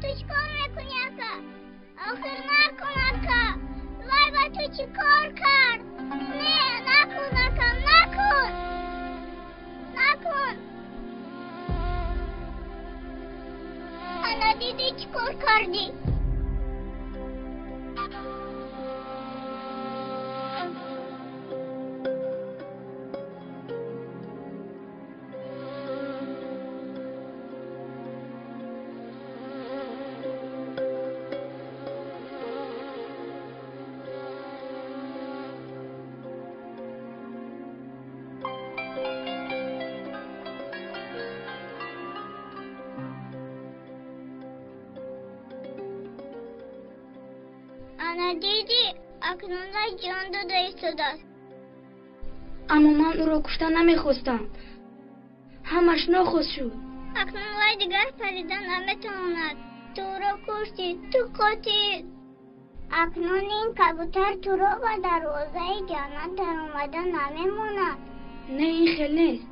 Ту чӣ кор мекунӣ, ака? Охир накун, ака. Вай ба ту чӣ кор кард? Не, накун, ака, накун. Накун. Ана дидӣ чӣ кор кардӣ? Ана дидӣ, акнун вай ҷон дода истодааст. Аммо ман ӯро кушта намехостам. Ҳамаш нохост шуд. Акнун вай дигар парида наметавонад. Ту ӯро куштӣ, ту қотил. Акнун ин кабутар туро ба дарвозаи ҷаннат даромада намемонад. Не, ин хел нест.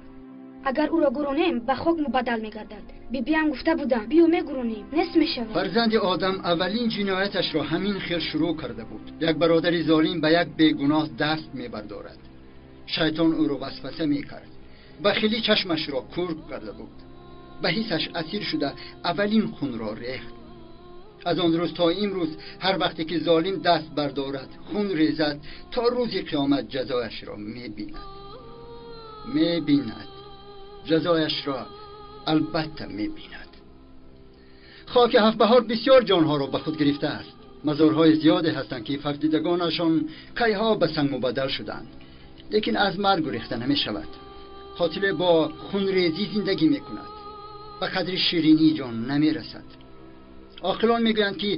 Агар ӯро гуронем, ба хок мубаддал мегардад. Бибиам гуфта будам, биё мегуронем, нест мешавад. Фарзанди одам аввалин ҷинояташро ҳамин хел шурӯъ карда буд. Як бародари золим ба як бегуноҳ даст мебардорад. Шайтон ӯро васваса мекард. Бахилӣ чашмашро кур карда буд. Ба ҳиссаш асир шуда аввалин хунро рехт. Аз он рӯз то имрӯз ҳар вақте ки золим даст бардорад, хун резад, то рӯзи қиёмат ҷазояшро мебинад. Мебинад. Ҷазояшро албатта мебинад. Хоки ҳафтбаҳор бисёр ҷонҳоро ба худ гирифтааст. Мазорҳои зиёде ҳастанд ки фавтидагонашон кайҳо ба санг мубаддал шуданд, лекин аз марг гурехта намешавад. қотиле бо хунрезӣ зиндагӣ мекунад, ба қадри ширинии ҷон намерасад. Оқилон мегӯянд ки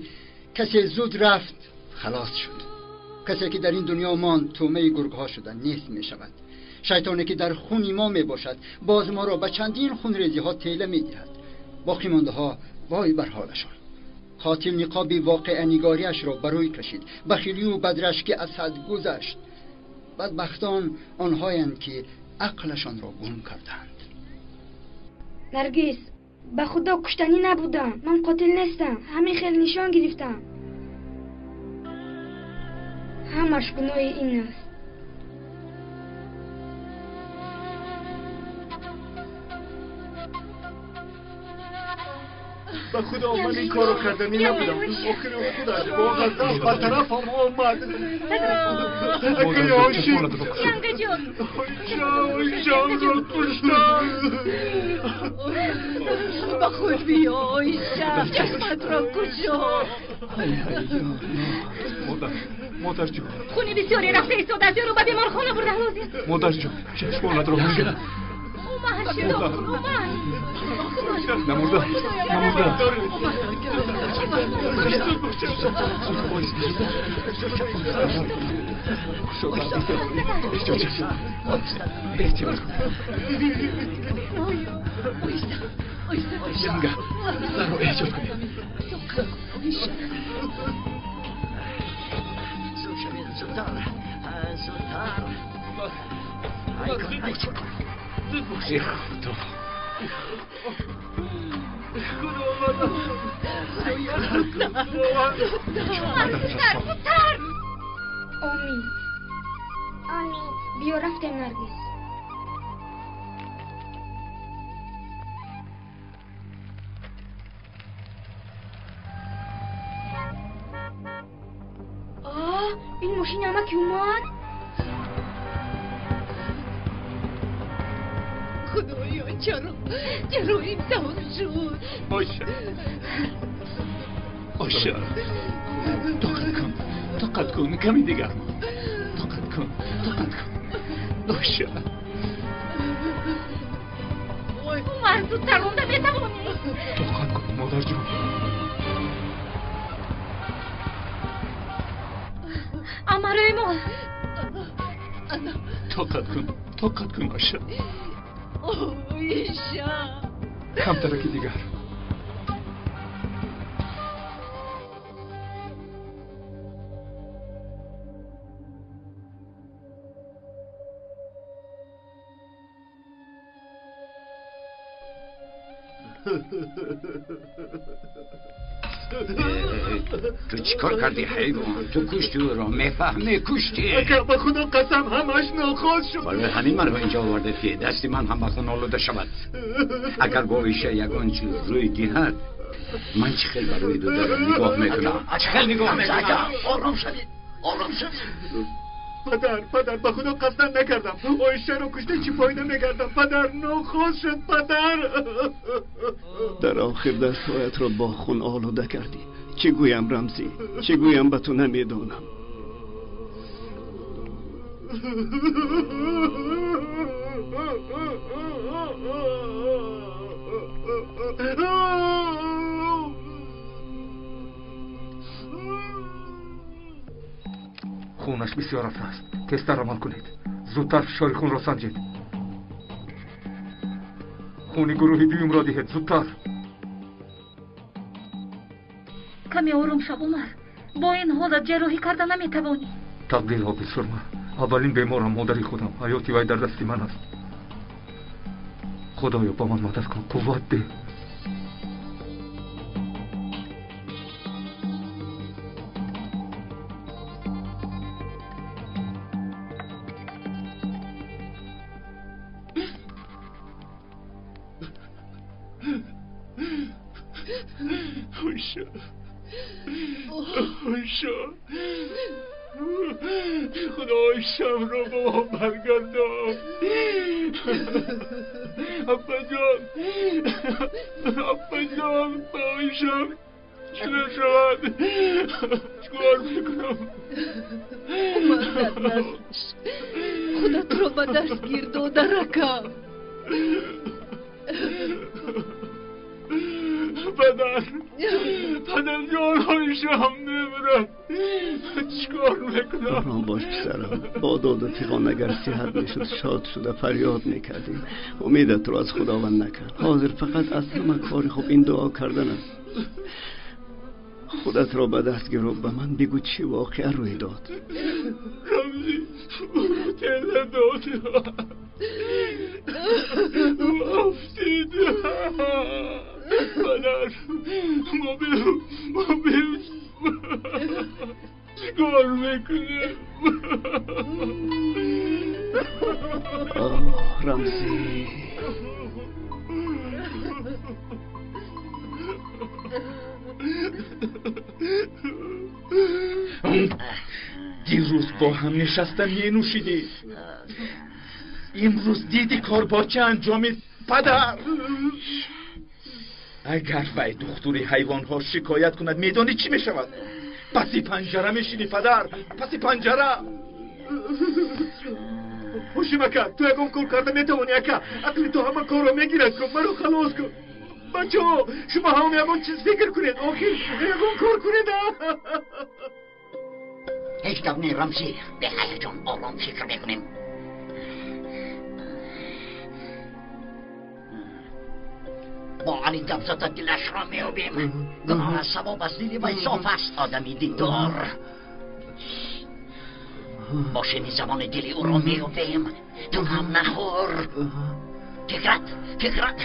касе зуд рафт халос шуд, касе ки дар ин дунё монд тӯъмаи гургҳо шуда нест мешавад. Шайтоне ки дар хуни мо мебошад боз моро ба чандин хунрезиҳо тела медиҳад. Боқӣ мондаҳо вой бар ҳолашон. қотил ниқоби воқеанигориашро ба рӯй кашид, бахилию бадрашкӣ аз ҳад гузашт. Бадбахтон онҳоянд ки ақлашонро гум карданд. Наргиз, ба худо куштанӣ набудам. Ман қотил нестам. Ҳамин хел нишон гирифтам. Ҳамаш гуноҳи ин аст. Ба худо ман ин корро карданӣ набудам. Охири худаш бо ғазаб ба тарафам омад. Акаи ошиқ. Янгаҷон. Ҷонро куштам. Ба худ биё, Оиша. Чашматро кушо. Модар, модарҷон. Хуни бисёре рафта истодааст. Ӯро ба беморхона бурдан лозим. Модарҷон, чашмонатро кушо. Умар, шитоб кун, Умар. Намурда, намурда. Янга, саро эҳтиёт кунед. Эй, Худо. Зудтар, зудтар. Омин. Омин. Биё рафтем, Наргиз. Ин мошини амаки омад. Худоё, чаро, чаро ин тавр шуд? Оша, Оша, тоқат кун, тоқат кун, ками дигар монд. Тоқат кун, тоқат кун. Оша. Умар, зудтар ронда метавонӣ? Тоқат кун, модарҷон. Амарои мо. Тоқат кун, тоқат кун, Оша. Оиша. Камтараки дигар. Ту чӣ кор кардӣ, ҳайвон? Ту куштӣ ӯро, мефаҳмӣ, куштӣ. Ака, ба Худо қасам, ҳамаш нохост шуд. Барои ҳамин маро инҷо овардед, ки дасти ман ҳам ба хун олуда шавад. Агар бо Оиша ягон чиз рӯй диҳад, ман чӣ хел ба рӯи дударам нигоҳ мекунам? Чӣ хел нигоҳ мекунам? Ором шавед, ором шавед. Падар, падар, ба Худо қасдан накардам. Оишаро кушта чӣ фоида мекардам? Падар, нохост шуд, падар. Дар охир дастҳоятро бо хун олуда кардӣ. Чӣ гӯям, Рамзӣ? Чӣ гӯям ба ту намедонам. Хунаш бисёр рафтааст. Тезтар амал кунед. Зудтар фишори хунро санҷед. Хуни гурӯҳи дуюмро диҳед. Зудтар. Каме ором шав, Умар. Бо ин ҳолат ҷарроҳӣ карда наметавонӣ. Тақдир ҳофиз Сурма. Аввалин беморам модари худам. Ҳаёти вай дар дасти ман аст. Худоё, ба ман мадад кун, қувват деҳ. Оиша, Оиша, Худо Оишамро ба мо баргардон. Аппаҷон, аппаҷон, ба Оишам чӣ мешавад? Чикор мекунам? Умар, дар наздаш худатро ба даст гир додаракам. Падар, падарҷон, Оишам мемирад. Чикор мекунам? Ором бош, писарам. Бо доду фиғон агар сиҳат мешуд, шод шуда фарёд мекардем. Умедатро аз Худованд накард. Ҳозир фақат аз ҳама кори хуб ин дуо кардан аст. Худатро ба даст гиру ба ман бигӯ, чӣ воқеа рӯй дод. Рамзӣ тела дод, афтид. Падар, мо чикор мекунем? Оҳ, Рамзӣ. Дирӯз бо ҳам нишаста менӯшидӣ. Имрӯз диди кор бо чӣ анҷомид, падар? Агар вай духтури ҳайвонҳо шикоят кунад, медонӣ чӣ мешавад? Паси панҷара мешинӣ, падар, паси панҷара. Ҳошим ака, ту ягон кор карда метавонӣ, ака. Ақли ту ҳама корро мегирад. Кун, маро халос кун. Бачаҳо, шумо ҳам ягон чиз фикр кунед. Охир ягон кор кунед. Ҳеҷ гап не, Рамзӣ. Беҳаяҷон, ором фикр мекунем. Бо Али гап зада дилашро меёбем. Гуноҳ аз савоб аз дили вай соф аст. Одами диндор. Бо шени забони дили ӯро меёбем. Ту ғам нахӯр. Фикрат, фикрат.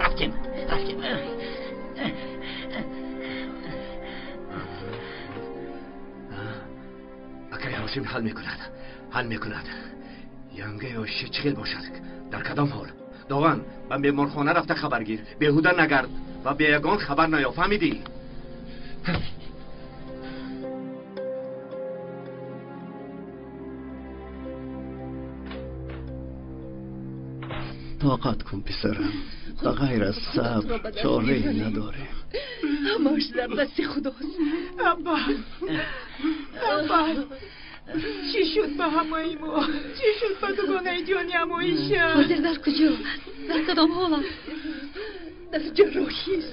Рафтем, рафтем. Акай Ҳошим ҳал мекунад, ҳал мекунад. Янгаи Оиша чӣ хел бошад? Дар кадом ҳол? Дован, ба беморхона рафта хабаргир. Беҳуда нагард ва бе ягон хабар наё, фаҳмидӣ? Тоқат кун, писарам. Ба ғайр аз сабр чорае надорем. Ҳамаш дар дасти Худост. Абба, абба, чӣ шуд ба ҳамаи мо? Чӣ шуд ба дугонаи ҷониам Оиша? Ҳозир дар куҷо? Дар кадом ҳолат? Дар ҷарроҳист,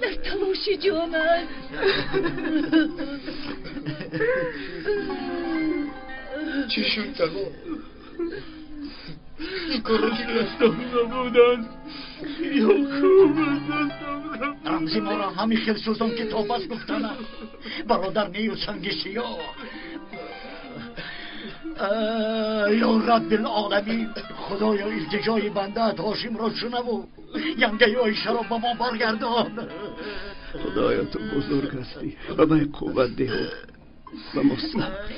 дар талоши ҷон аст. Чӣ шуд, таго? Ин корро ки дастам набуданд. Ё хуб аз дастам рафт. Рамзӣ моро ҳамин хел сӯзон, ки то бас гуфтана. Бародар нею санги сиёҳ. Ё Раббилоламин, Худоё, илтиҷои бандаат Ҳошимро шунаву янгаи Оишаро ба мо баргардон. Худоё, ту бузург ҳастӣ, ба ман қувват деҳ ва мо сабр.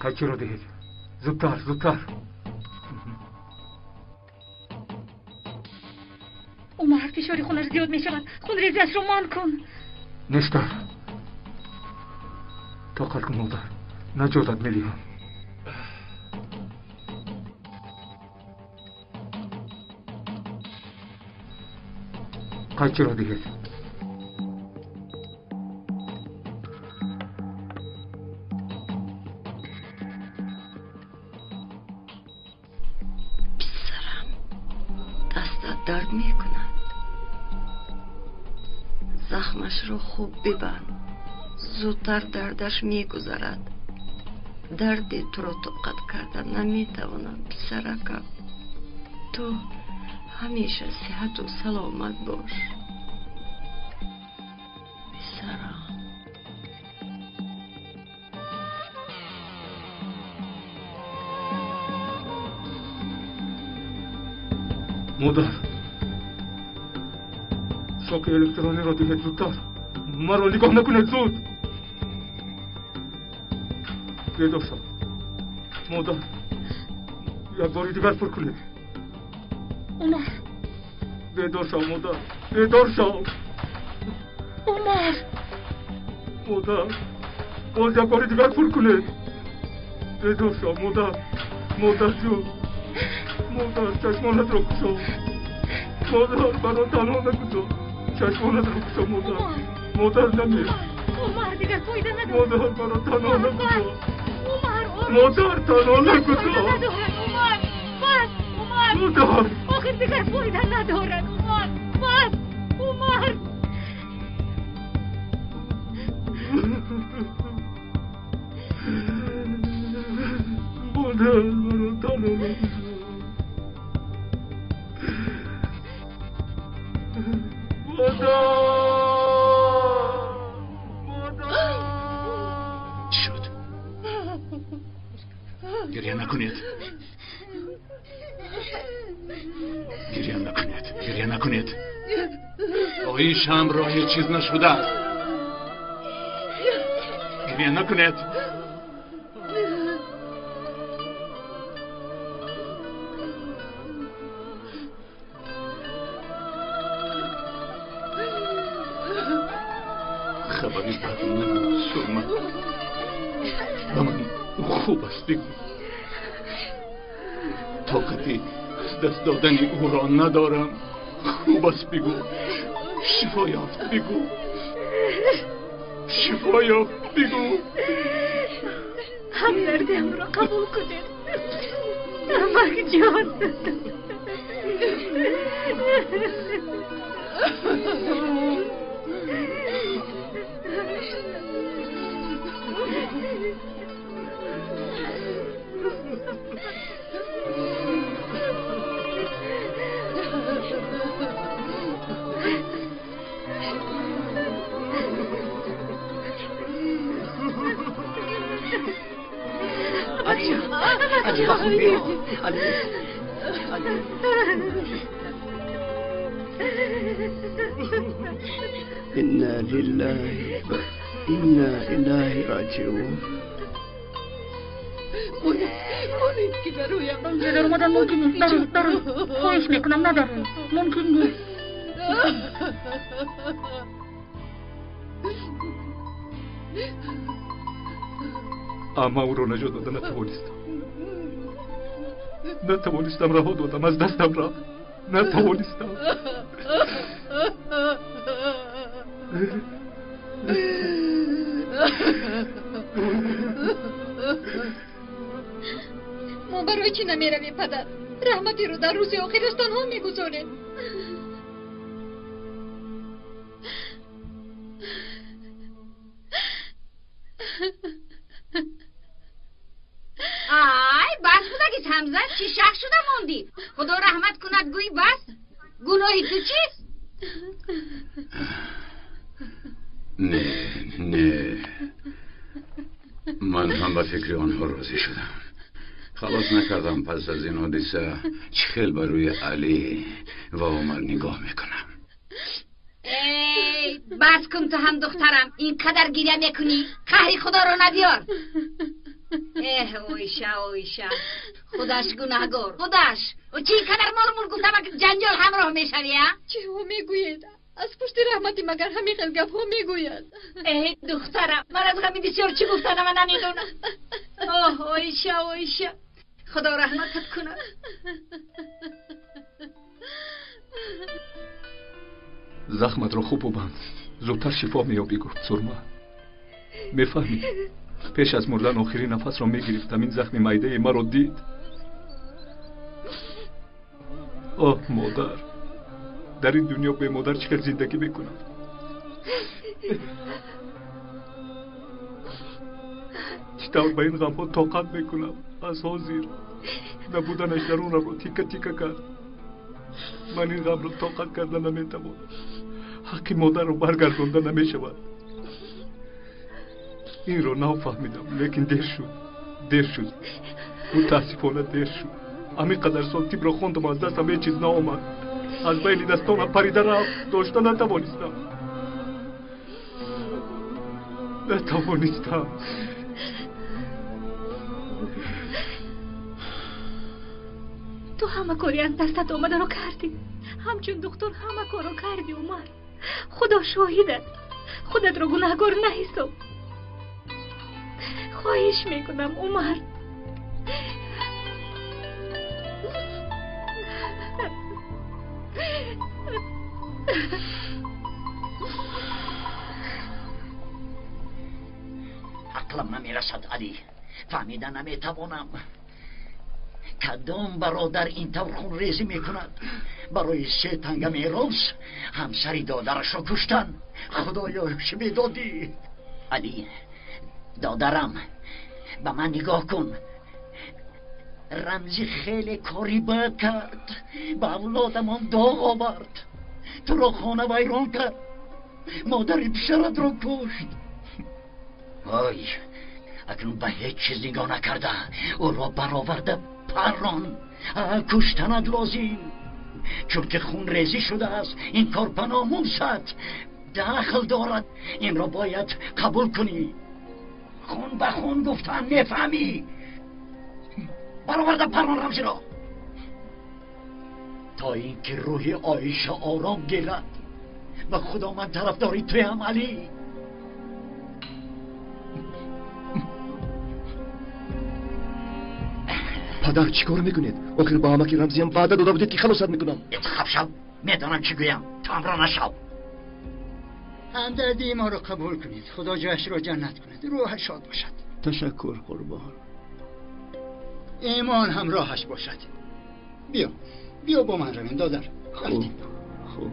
Қайчиро диҳед. Зудтар, зудтар. Умар, фишори хунаш зиёд мешавад. Хунрезиашро манъ кун. Нештар. Тоқат кун, модар. Наҷотат медиҳам. Қайчиро диҳед. Писарам, дастат дард мекунад. Захмашро хуб бибанд. Зудтар дардаш мегузарад. Дарди туро тоқат карда наметавонам, писаракам. Ту ҳамеша сиҳату саломат бош. Писарам. Модар, шоки электрониро диҳед зудтар. Маро нигоҳ накунед, зуд. Бедор шав. Модар, як бори дигар пур кунед. Умар. Бедор шав, модар. Бедор шав. Умар. Модар, боз як бори дигар пур кунед. Бедор шав, модар. Модар ҷон. Модар, чашмонатро кушо. Модар, маро танҳо нагузор. Чашмонатро кушо, модар. Модар, намир. Умар, дигар фоида надорад. Модар, маро танҳо нагузор. Умар, ором. Модар, танҳо нагузор. Умар, бас, Умар. Модар. Охир дигар фоида надорад. Умар, бас, Умар. Модар, маро танҳо нагузор. Модар! Модар! Чӣ шуд? Гиря накунед. Гиря накунед. Гиря накунед. Оишамро ҳеҷ чиз нашудааст. Гиря накунед. Хабари бад набуд, Сурма. Ба ман хуб аст бигӯ. Тоқати аз даст додани ӯро надорам. Хуб аст бигӯ. Шифо ёфт бигӯ. Шифо ёфт бигӯ. Ҳамдардиамро қабул кунед. Амакҷон. علی بخون بیا. علی علی. إنا لله وإنا إليه راجعون. Монед ки дароям. Дар омадан мумкин нест. Дароед, дароед. Хоҳиш мекунам, надароед. Мумкин нест. Амма ӯро наҷот дода натавонистам. Натавонистам, раҳо додам, аз дастам рафт. Натавонистам. Мо барои чӣ намеравем, падар? Раҳматиро дар рӯзи охираш танҳо мегузорем. Ай, бас будагис, Ҳамза, чӣ шах шуда мондӣ? Худо раҳмат кунад, гӯй бас. Гуноҳи ту чист? Не, не. Ман ҳам ба фикри онҳо розӣ шудам. Халос накардам пас аз ин ҳодиса чӣ хел ба рӯи Алӣ ва Умар нигоҳ мекунам. Эй, бас кун ту ҳам духтарам, ин қадар гиря мекунӣ, қаҳри Худоро набиёр. Эҳ, Оиша, Оиша, худаш гунаҳгор, худаш. Чӣ қадар молу мулк гуфтам, ҷанҷол ҳамроҳ мешавӣ, а? Чиҳо мегӯед? Аз пушти раҳмати магар ҳамин хел гапҳо мегӯяд? Эй, духтарам, ман аз ғами бисёр чӣ гуфтанама намедонам. Оҳ, Оиша, Оиша, худо раҳматат кунад. Захматро хуб бубанд, зудтар шифо меёбӣ, гуфт Сурма. Мефаҳмӣ, пеш аз мурдан охирин нафасро мегирифтам, ин захми майдаи маро дид. Оҳ, модар, дар ин дунё бемодар чӣ хел зиндагӣ мекунам? Чӣ тавр ба ин ғамҳо тоқат мекунам? Аз ҳозир набуданаш дарунамро тика тика кард. Ман ин ғамро тоқат карда наметавонам. Ҳаққи модарро баргардонда намешавад. Инро нав фаҳмидам, лекин дер шуд, дер шуд, мутаассифона дер шуд. Ҳамин қадар сол тибро хондам, аз дастам ҳеҷ чиз наомад. Аз байни дастонам парида рафт, дошта натавонистам, натавонистам. Ту ҳама кори аз дастат омадаро кардӣ, ҳамчун духтур ҳама корро кардӣ, Умар. Худо шоҳид аст, худатро гунаҳгор наҳисоб. Хоҳиш мекунам, Умар. Ақлам намерасад, Алӣ, фаҳмида наметавонам. Кадом бародар ин тавр хунрезӣ мекунад? Барои се танга мерос ҳамсари додарашро куштан. Худоё, чӣ медодӣ? Алӣ, додарам, ба ман нигоҳ кун. Рамзӣ хеле кори бад кард, ба авлодамон доғ овард, туро хона вайрон кард, модари писаратро кушт. Ой, акнун ба ҳеҷ чиз нигоҳ накарда ӯро бароварда паррон. Куштанат лозим, чунки хунрезӣ шудааст. Ин кор ба номусат дахл дорад, инро бояд қабул кунӣ. Хун ба хун гуфтан мефаҳмӣ? Бароварда паррон Рамзиро, то ин ки рӯҳи Оиша ором гирад. Ба Худо, ман тарафдори туям, Алӣ. Падар, чӣ кор мекунед? Охир ба амаки Рамзиям ваъда дода будед, ки халосат мекунам. Хаб шав, медонам чӣ гӯям, ту ҳамроҳ нашав. Ҳамдардии моро қабул кунед, Худо ҷояшро ҷаннат кунад, рӯҳаш шод бошад. Ташаккур, қурбон. Имон ҳамроҳаш бошад. Биё, биё бо ман равем, додар. Хуб, хуб.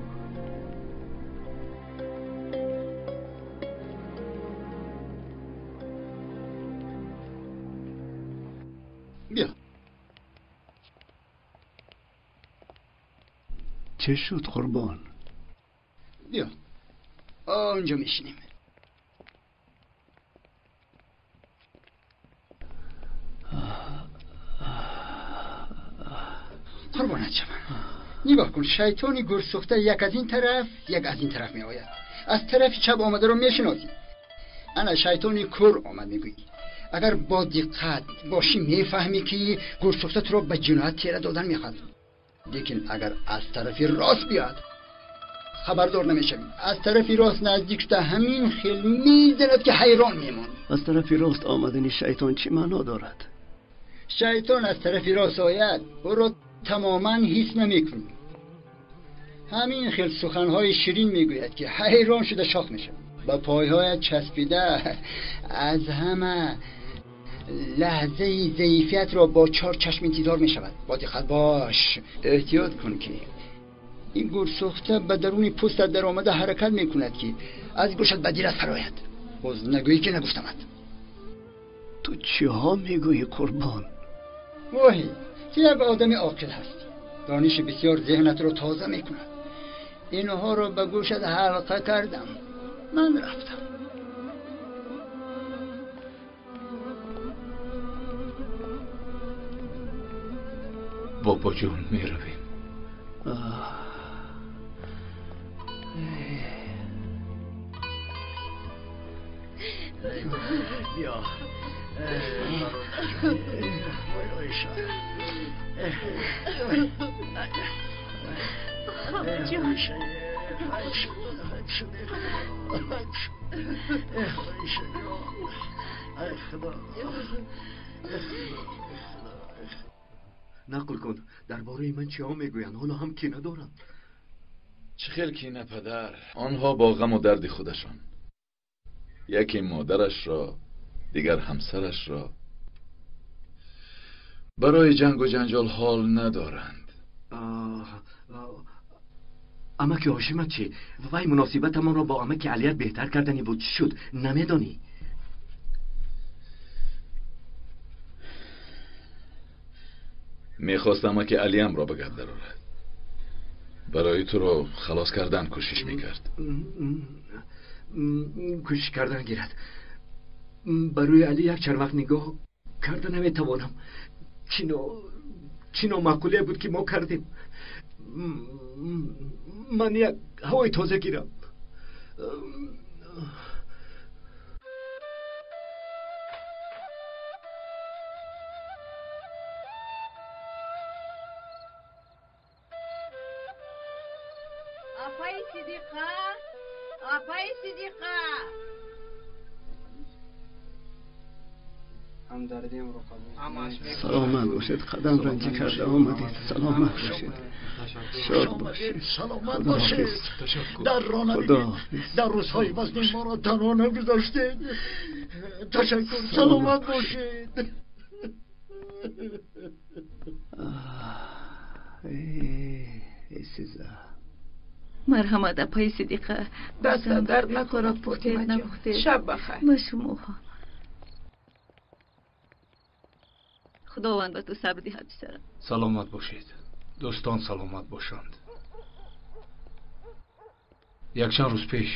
Биё. Чӣ шуд, қурбон? Биё, онҷо мешинем. Қурбонат шавам, нигоҳ кун, шайтони гурсӯхта як аз ин тараф, як аз ин тараф меояд. Аз тарафи чап омадаро мешиносӣ. Ана шайтони кур омад, мегӯӣ. Агар бо диққат бошӣ, мефаҳмӣ, ки гурсӯхта туро ба ҷиноят тера додан мехоҳад. Лекин агар аз тарафи рост биёяд, хабардор намешавӣ. Аз тарафи рост наздик шуда ҳамин хел мезанад, ки ҳайрон мемонӣ. Аз тарафи рост омадани шайтон чӣ маъно дорад? Шайтон аз тарафи рост ояд, ӯро тамоман ҳис намекунӣ. Ҳамин хел суханҳои ширин мегӯяд, ки ҳайрон шуда шох мешавӣ. Ба пойҳоят часпида аз ҳама лаҳзаи заифиятро бо чор чашм интизор мешавад. Бо диққат бош, эҳтиёт кун, ки ин гурсӯхта ба даруни пӯстат даромада ҳаракат мекунад, ки аз гӯшат ба дилат фарояд. Боз нагӯӣ, ки нагуфтамад. Ту чиҳо мегӯӣ, қурбон? Воҳӣ, ту як одами оқил ҳастӣ. Дониши бисёр зеҳнатро тоза мекунад. Инҳоро ба гӯшат ҳалқа кардам. Ман рафтам. Бобоҷон, меравем. Биё нақл кун, дар бораи ман чиҳо мегӯянд? Ҳоло ҳам кина дорам. Чӣ хел кина, падар? Онҳо бо ғаму дарди худашон, яке модарашро, дигар ҳамсарашро, барои ҷангу ҷанҷол ҳол надоранд. Амаки ҳошима чӣ? Вай муносибатамонро бо амаки Алият беҳтар кардани буд. Чӣ шуд, намедонӣ? Мехост амаки Алиямро ба гап дарорад. Барои туро халос кардан кӯшиш мекард. Кӯшиш кардан гирад. Барои Али як чанд вақт нигоҳ карда наметавонам. Чӣ номаъқулие буд, ки мо кардем. Ман як ҳавои тоза гирам. Апаи Сидиқа, апаи Сидиқа. Саломат бошед, қадам ранҷӣ карда омадед. Саломат бошед, шод бошед, саломат бошед. Дарро надидед, дар рӯзҳои вазнин моро танҳо нагузоштед. Ташаккур, саломат бошед. Сиза Марҳамат, апаи Сидиқа. Даста дард накунад, Фотимаҷон. Шаб бахайр. Ба шумо ҳам. Худованд ба ту сабр диҳад, писарам. Саломат бошед, дӯстон, саломат бошанд. Якчанд рӯз пеш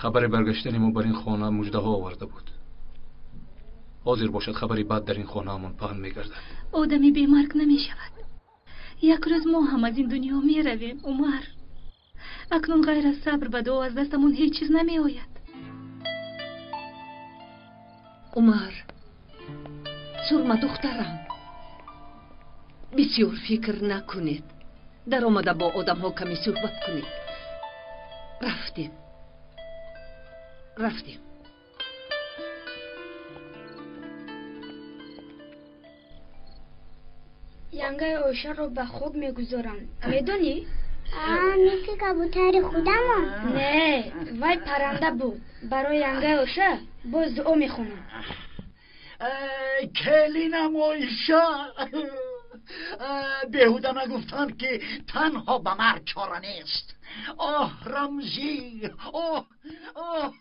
хабари баргаштани мо бар ин хона муждаҳо оварда буд. Ҳозир бошад, хабари бад дар ин хонаамон паҳн мегардад. Одами бемарг намешавад. Як рӯз мо ҳам аз ин дунё меравем, Умар. Акнун ғайр аз сабр ба дуо аз дастамон ҳеҷ чиз намеояд. Умар, сурма духтарам, бисёр фикр накунед. Даромада бо одамҳо каме суҳбат кунед. Рафтем, рафтем. Янгаи Оишаро ба хок мегузоранд, медонӣ? Мисли кабутари худамон? Не, вай парранда буд. Барои янгаи Оиша боз дуо мехонам. Келинам Оиша, беҳуда нагуфтанд, ки танҳо ба марг чора нест. Оҳ, Рамзӣ, оҳ, оҳ.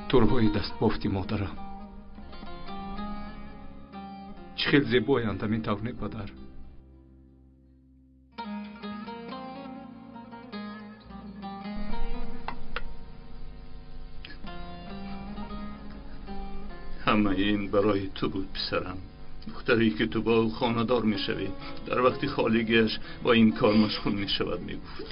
Турҳои дастбофти модарам чӣ хел зебоянд, ҳамин тавр не, падар? Ҳамаи ин барои ту буд, писарам. Духтаре, ки ту бо ӯ хонадор мешавӣ, дар вақти холигиаш бо ин кор машғул мешавад, мегуфт.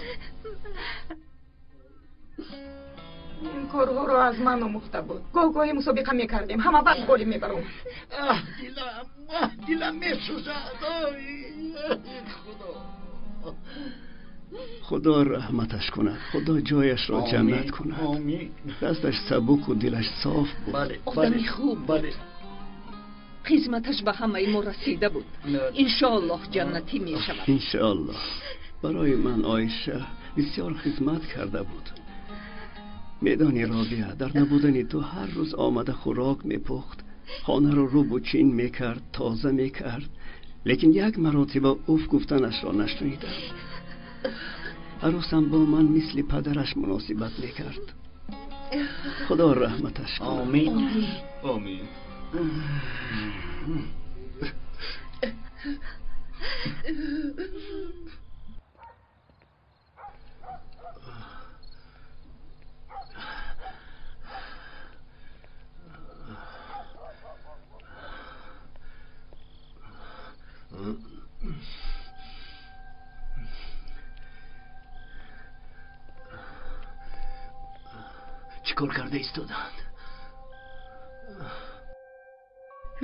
Ин корҳоро аз ман омӯхта буд. Гоҳ гоҳе мусобиқа мекардем, ҳама вақт голӣ мебаром. Аҳ, дилам, аҳ, дилам месӯзад. Ой, Худо. Худо раҳматаш кунад, Худо ҷояшро ҷаннат кунад. Дасташ сабуку дилаш соф буд. Одами хуб буд. Хизматаш ба ҳамаи мо расида буд. Иншоаллоҳ ҷаннатӣ мешавад. Иншоаллоҳ. Барои ман Оиша бисёр хизмат карда буд. Медонӣ, Робия, дар набудани ту ҳар рӯз омада хӯрок мепухт, хонаро рӯбу чин мекард, тоза мекард, лекин як маротиба уф гуфтанашро нашунидам. Арӯсам бо ман мисли падараш муносибат мекард. Худо раҳматаш кунад. Омин, омин. Чӣ кор карда истоданд?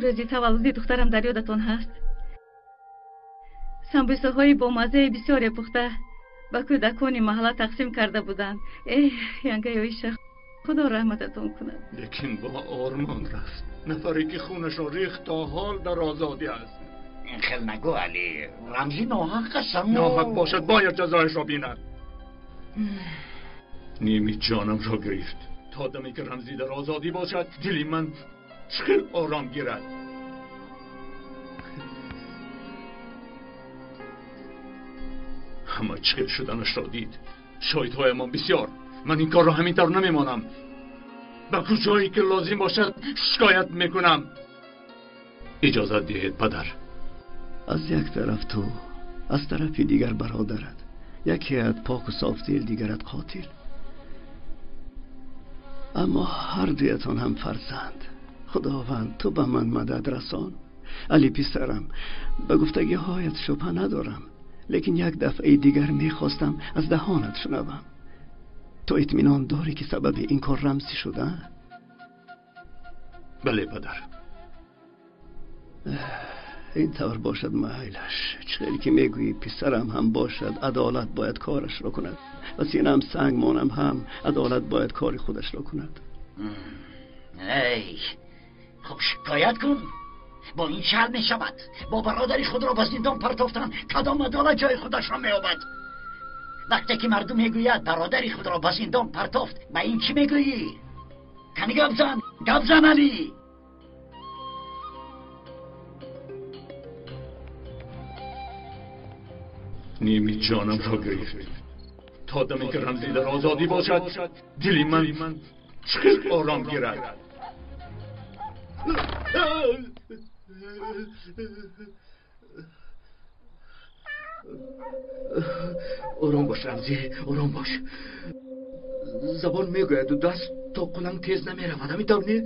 Рӯзи таваллуди духтарам дар ёдатон ҳаст? Самбусаҳои бомаззаи бисёре пухта ба кӯдакони маҳалла тақсим карда буданд. Эҳ, янгаи Оиша, худо раҳмататон кунад. Лекин бо ормон рафт. Нафаре ки хунашро рехт то ҳол дар озодӣ аст. Ин хел нагӯ, Алӣ. Рамзӣ ноҳақ аст. Ноҳақ бошад, бояд ҷазояшро бинад. Ними ҷонамро гирифт. То даме ки Рамзӣ дар озодӣ бошад, дили ман чӣ хел ором гирад? Ҳама чӣ хел шуданашро дид. Шоҳидҳоямон бисёр. Ман ин корро ҳамин тавр намемонам. Ба куҷое ки лозим бошад шикоят мекунам. Иҷозат диҳед, падар. Аз як тараф ту, аз тарафи дигар бародарат. Якеат поку софдил, дигарат қотил. Аммо ҳар дуятон ҳам фарзанд. Худованд, ту ба ман мадад расон. Али писарам, ба гуфтагиҳоят шубҳа надорам, лекин як дафъаи дигар мехостам аз даҳонат шунавам. Ту итминон дорӣ ки сабаби ин кор Рамзӣ шуда? Бале, падар. Ин тавр бошад, майлаш. Чӣ хел ки мегӯӣ, писарам ҳам бошад, адолат бояд корашро кунад ва синам санг монам ҳам адолат бояд кори худашро кунад. Эй, хуб, шикоят кун. Бо ин чӣ ҳал мешавад? Бо бародари худро ба зиндон партофтан кадом адолат ҷои худашро меёбад? Вақте ки мардум мегӯяд бародари худро ба зиндон партофт, ба ин чӣ мегӯӣ? Кани гап зан, гап зан, Алӣ. Ними ҷонамро гирифт. То даме ки Рамзӣ дар озодӣ бошад, дили ман чӣ хел ором гирад? Ором бош, Рамзӣ, ором бош. Забон мегӯяду даст то қуланг тез намеравад, ҳамин тавр не?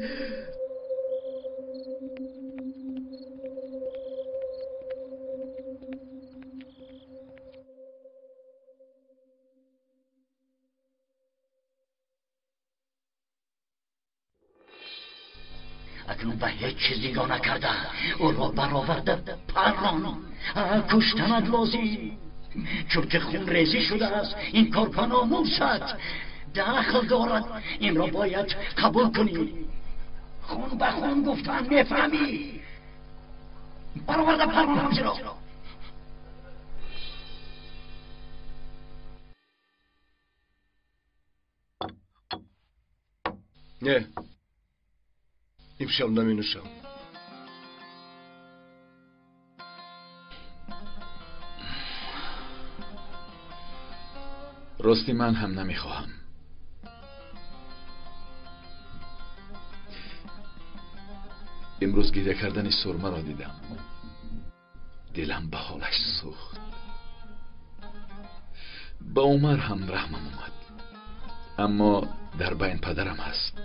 Акнун ба ҳеҷ чиз нигоҳ накарда ӯро бароварда паррон. Куштанат лозим, чунки хунрезӣ шудааст. Ин кор ба номусат дахл дорад, инро бояд қабул кунӣ. Хун ба хун гуфтан, мефаҳмӣ? Бароварда паррон Рамзиро. Не, имшаб наменӯшам. Рости ман ҳам намехоҳам. Имрӯз гиря кардани Сурмаро дидам, дилам ба ҳолаш сӯхт. Ба Умар ҳам раҳмам омад, аммо дар байн падарам ҳаст.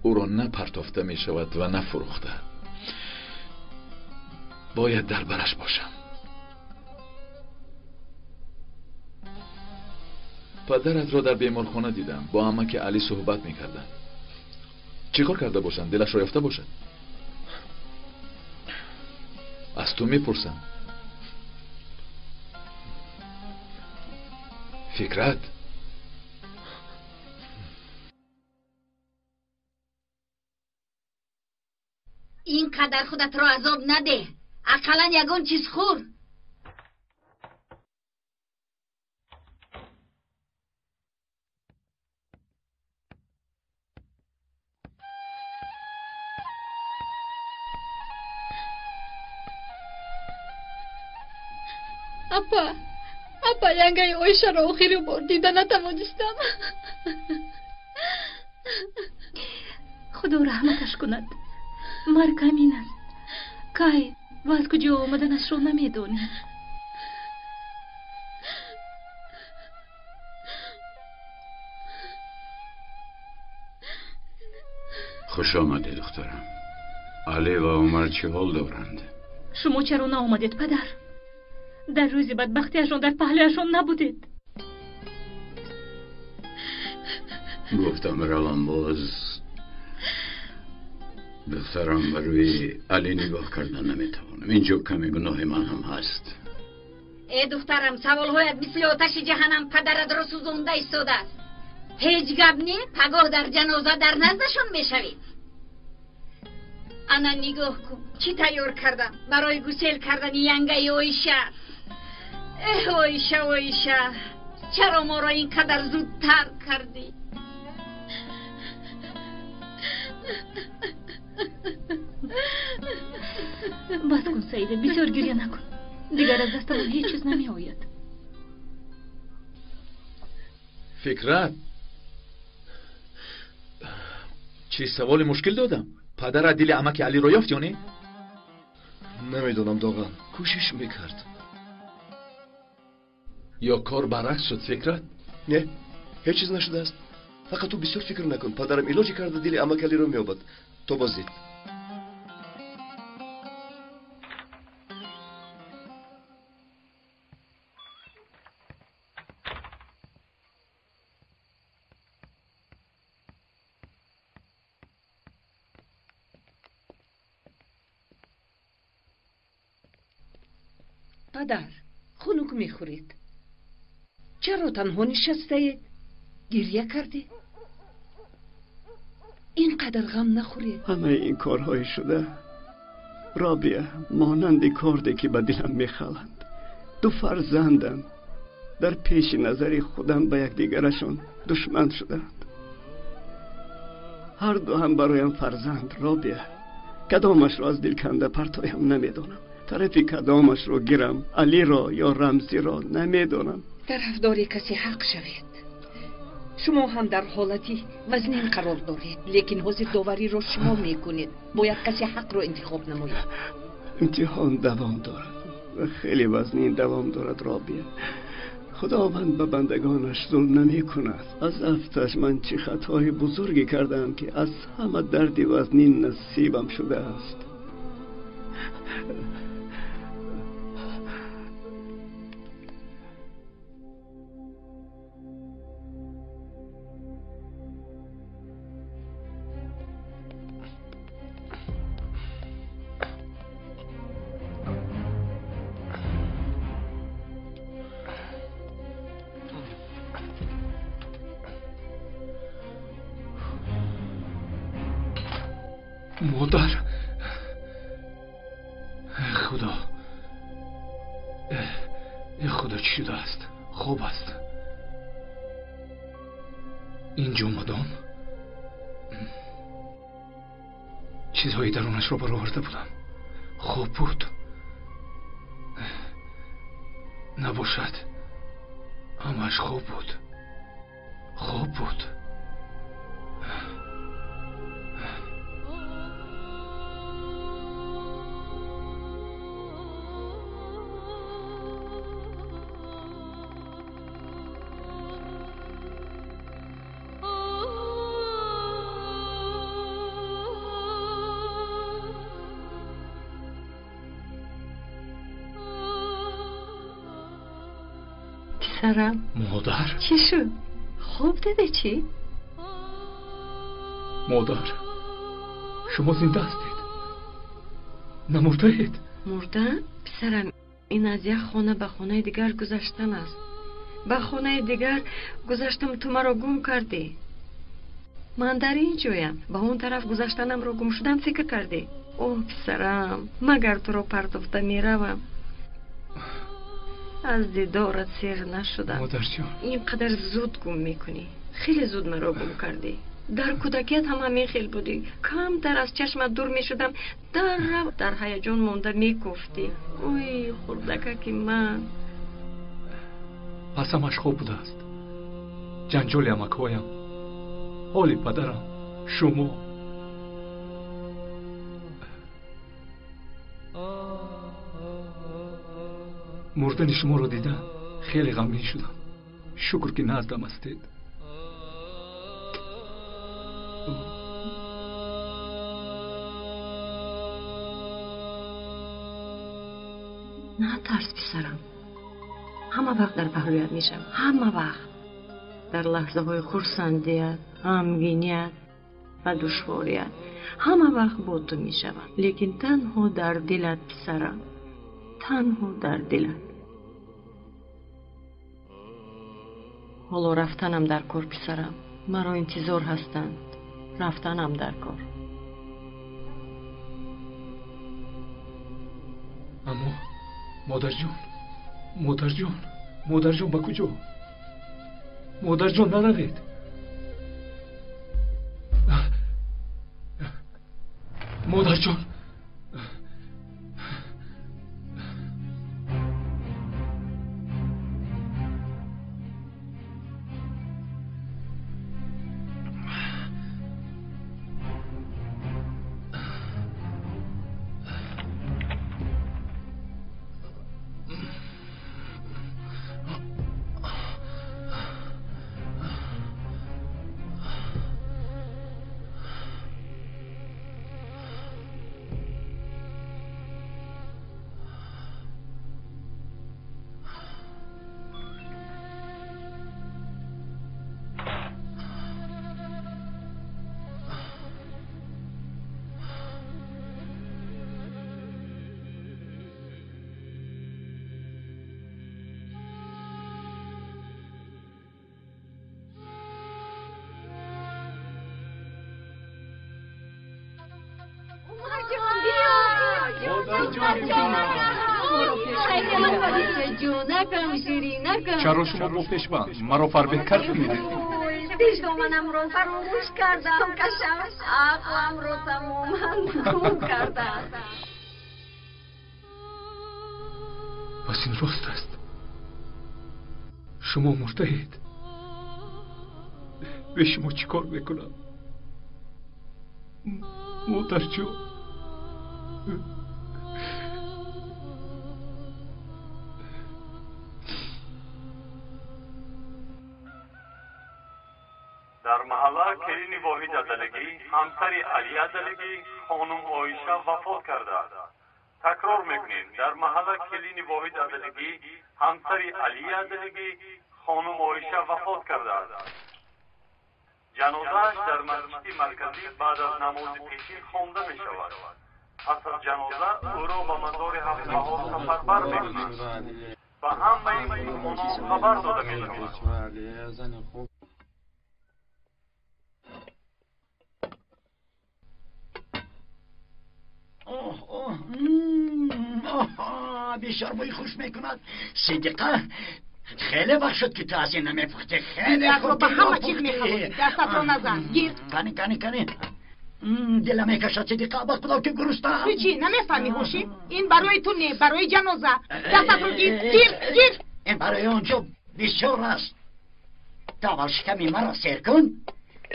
Ӯро на партофта мешавад ва на фурӯхта. Бояд дар бараш бошам. Падаратро дар беморхона дидам, бо амаки Алӣ суҳбат мекарданд. Чӣ кор карда бошанд? Дилашро ёфта бошад? Аз ту мепурсам. Фикрат, ин қадар худатро азоб надеҳ. Ақаллан ягон чиз хӯр. Апа, апа, янгаи Оишаро охири бор дида натавонистам. Худо раҳматаш кунад. Марг ҳамин аст. Кай ва аз куҷо омаданашро намедонӣ. Хуш омадӣ, духтарам. Алӣ ва Умар чӣ ҳол доранд? Шумо чаро наомадед, падар? Дар рӯзи бадбахтиашон дар паҳлӯяшон набудед. Гуфтам равам боз. Духтарам, ба рӯи Алӣ нигоҳ кардан наметавонам. Инҷо каме гуноҳи ман ҳам ҳаст. Э духтарам, саволҳоят мисли оташи ҷаҳаннам падаратро сӯзонда истодааст. Ҳеҷ гап не, пагоҳ дар ҷаноза дар наздашон мешавед. Ана нигоҳ кун, чӣ тайёр кардам барои гусел кардани янгаи Оиша. Эҳ, Оиша, Оиша, чаро моро ин қадар зуд тарк кардӣ? Бас кун, Саида, бисёр гиря накун. Дигар аз дастамон ҳеҷ чиз намеояд. Фикрат, чӣ саволи мушкил додам? Падарат дили амаки Алиро ёфт ё не? Намедонам, Доған. Кӯшиш мекард. Ё кор баръакс шуд, Фикрат? Не, ҳеҷ чиз нашудааст. Фақат ту бисёр фикр накун. Падарам илоҷе карда дили амаки Алиро меёбад. То боздид. Падар, хунук мехӯред. Чаро танҳо нишастаед? Гирья кардед? Ин қадар ғам нахӯред. Ҳамаи ин корҳои шуда, Робия, монанди корде ки ба дилам мехаланд. Ду фарзандам дар пеши назари худам ба якдигарашон душман шудаанд. Ҳар ду ҳам бароям фарзанд, Робия. Кадомашро аз дил канда партоям намедонам. Тарафи кадомашро гирам, Алиро ё Рамзиро намедонам. Тарафдори касе ҳақ шавед. Шумо ҳам дар ҳолати вазнин қарор доред, лекин ҳозир довариро шумо мекунед. Бояд касе ҳақро интихоб намояд. Имтиҳон давом дорад ва хеле вазнин давом дорад, Робия. Худованд ба бандагонаш зулм намекунад. Аз афташ ман чӣ хатои бузурге кардаам, ки аз ҳама дарди вазнин насибам шудааст. Модар, худо, худо, чӣ шудааст? Хоб аст. Инҷо омадам, чизҳои дарунашро бароварда будам. Хоб буд. Набошад, ҳамааш хоб буд. Хоб буд. Писарам. Модар. Чӣ шуд? Хоб дида чӣ? Модар, шумо зинда ҳастед? Намурдаед? Мурдан? Писарам, ин аз як хона ба хонаи дигар гузаштан аст. Ба хонаи дигар гузаштам, ту маро гум кардӣ. Ман дар ин ҷоям. Ба он тараф гузаштанамро гум шудам фикр кардӣ. О, писарам, магар туро партофта меравам? Аз дидорат сер нашудам. Модарҷон, ин қадар зуд гум мекунӣ. Хеле зуд маро гум кардӣ. Дар кӯдакият ҳам ҳамин хел будӣ. Камтар аз чашмат дур мешудам, даррав дар ҳаяҷон монда мекуфтӣ. Ой, хурдакаки ман. Пас ҳамаш хоб будааст. Ҷанҷоли амакҳоям, ҳоли падарам, шумо. Мурдани шуморо дида хеле ғамгин шудам. Шукр, ки наздам ҳастед. Натарс, писарам. Ҳама вақт дар паҳлӯят мешавам. Ҳама вақт. Дар лаҳзаҳои хурсандият, ғамгиният ва душворият ҳама вақт бо ту мешавам, лекин танҳо дар дилат, писарам, танҳо дар дилат. Ҳоло рафтанам дар кор, писарам, маро интизор ҳастанд. Рафтанам дар кор. Аммо модарҷон, модарҷон, модарҷон, ба куҷо? Модарҷон, наравед. Модарҷон. Чаро шумо бо пешбанд маро фарбеҳ кардед? Пешдоманамро фаромӯш кардам, кашам ақламро тамоман гум кардам. Пас ин рост аст. Шумо мурдаед. Бе шумо чӣ кор мекунам? Модарҷон. Дар маҳалла келини Воҳид Адалигӣ, ҳамсари Али Адалигӣ, хонум Оиша вафот кардааст. Такрор мекунем, дар маҳалла келини Воҳид Адалигӣ, ҳамсари Али Адалигӣ, хонум Оиша вафот кардааст. Ҷанозааш дар масҷиди марказӣ баъд аз намози пешин хонда мешавад. Пас аз ҷаноза ӯро ба мазори ҳафтбаҳор сафарбар мекунанд. Ба ҳамаи мусулмонон хабар дода мешавад. Оҳ, оҳ, оҳ, бисёр бӯи хуш мекунад. Сидиқа, хеле вақт шуд ки ту аз ин намепухтӣ. Хеле хуб ба ҳама чиз мехӯрӣ. Дастатро назан. Гир. Кани, кани, кани. Дилам мекашад, Сидиқа, ба худо ки гурустам. Ту чӣ намефаҳмӣ, ҳошӣ? Ин барои ту не, барои ҷаноза. Дастатро гир, гир, гир. Ин барои он ҷо бисёр аст. Ту аввал шиками маро сер кун.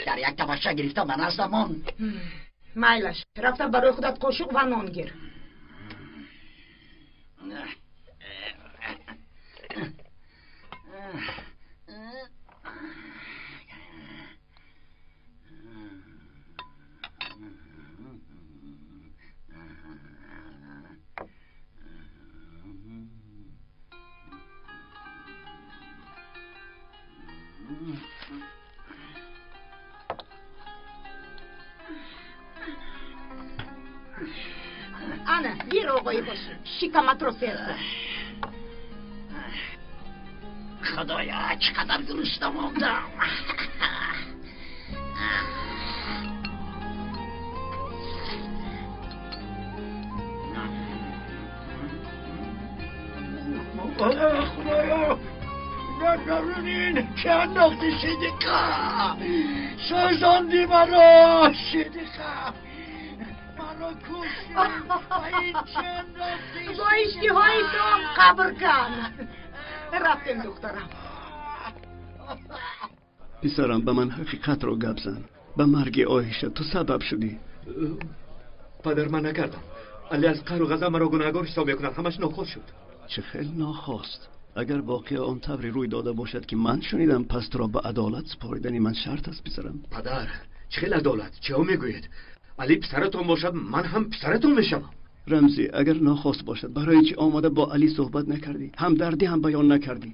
Дар як табақча гирифта ба наздамон. Майлаш, рафта барои худат қошуқ ва нон гир. Ана, гир, оғои Ҳошим, шикаматро сер кун. Худоё, чӣ қадар гурусна мондам. Худоё, дар дарунин чӣ андохтӣ, Сидиқа? Сӯзонди маро, Сидиқа. Бо иштиҳои том қабр кан. Рафтем, духтарам. Писарам, ба ман ҳақиқатро гап зан. Ба марги Оиша ту сабаб шудӣ. Падар, ман накардам. Али аз қаҳру ғазаб маро гунаҳгор ҳисоб мекунад. Ҳамаш нохост шуд. Чӣ хел нохост? Агар воқеа он тавре рӯй дода бошад, ки ман шунидам, пас туро ба адолат супоридани ман шарт аст, писарам. Падар, чӣ хел адолат? Чиҳо мегӯед? Али писаратон бошад, ман ҳам писаратон мешавам. Рамзӣ, агар нохост бошад, барои чӣ омода бо Али суҳбат накардӣ? Ҳамдардӣ ҳам баён накардӣ?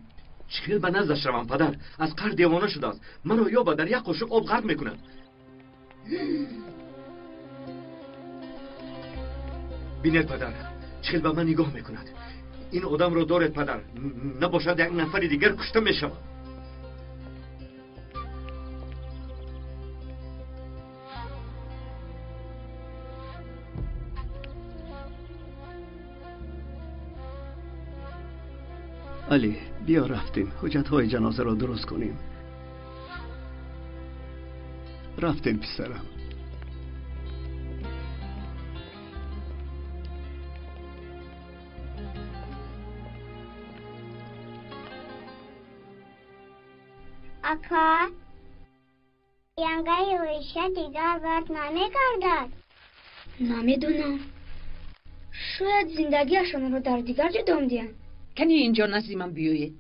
Чӣ хел ба наздаш равам, падар? Аз қаҳр девона шудааст. Маро ёба дар як қошуқ об ғарқ мекунад. Бинед, падар, чӣ хел ба ман нигоҳ мекунад. Ин одамро доред, падар, набошад як нафари дигар кушта мешавад. Алӣ, биё рафтем, ҳуҷҷатҳои ҷанозаро дуруст кунем. Рафтем, писарам. Ака, янгаи Оиша дигар бард намегардад? Намедонам. Шояд зиндагиашонро дар дигар ҷо дом диҳанд. Кани инҷо назди ман биёед.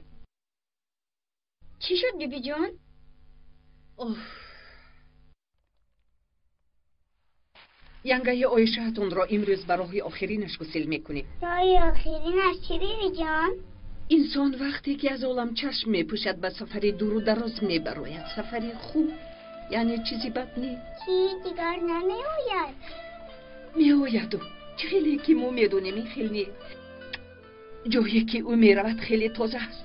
Чӣ шуд, бибиҷон? Янгаи Оишаатонро имрӯз ба роҳи охиринаш гусел мекунем. Роҳи охиринаш чӣ, бибиҷон? Инсон вақте ки аз олам чашм мепӯшад, ба сафари дуру дароз мебарояд. Сафари хуб, яъне чизи бад не. Чӣ, дигар намеояд? Меояду. Чӣ хеле ки мо медонем, ин хел не. Ҷое ки ӯ меравад хеле тоза аст.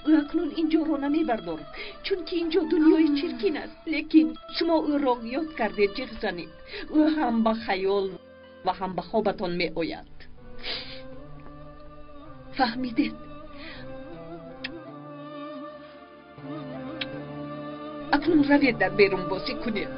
Ӯ акнун ин ҷоро намебардорад, чунки ин ҷо дунёи чиркин аст. Лекин шумо ӯро ёд кардед, ҷиғ занед. Ӯ ҳам ба хаёл ва ҳам ба хобатон меояд. Фаҳмидед? Акнун равед дар берун бозӣ кунед.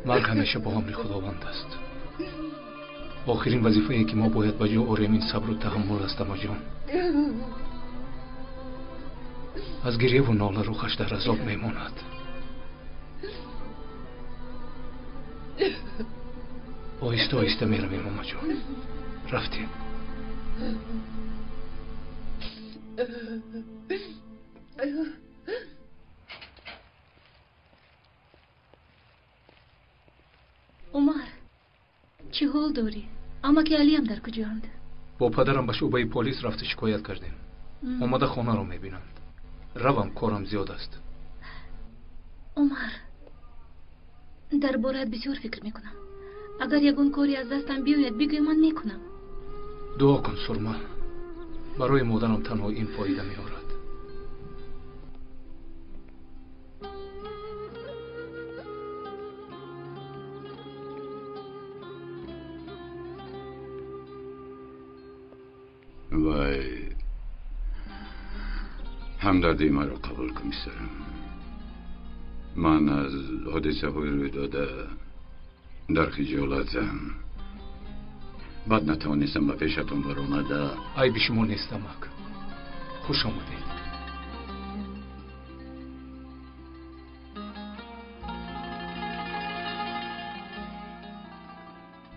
Марг ҳамеша бо амри Худованд аст. Охирин вазифае ки мо бояд ба ҷо орем ин сабру таҳаммул аст, амаҷон. Аз гиреву нола рӯҳаш дар азоб мемонад. Оҳиста оҳиста меравем, амаҷон. Рафтем. Умар, чӣ ҳол дорӣ? Амаки Алиам дар куҷоанд? Бо падарам ба шӯъбаи полис рафта шикоят кардем. Омада хонаро мебинанд. Равам, корам зиёд аст. Умар, дар бораат бисёр фикр мекунам. Агар ягон коре аз дастам биёяд, бигӯй, ман мекунам. Дуо кун, Сурма. Барои модарам танҳо ин фоида меорад. Вай, ҳамдардии маро қабул кун, писарам. Ман аз ҳодисаҳои рӯйдода дар хиҷолатам. Баъд натавонистам ба пешатон баромада. Айби шумо нест, амак. Хуш омадед.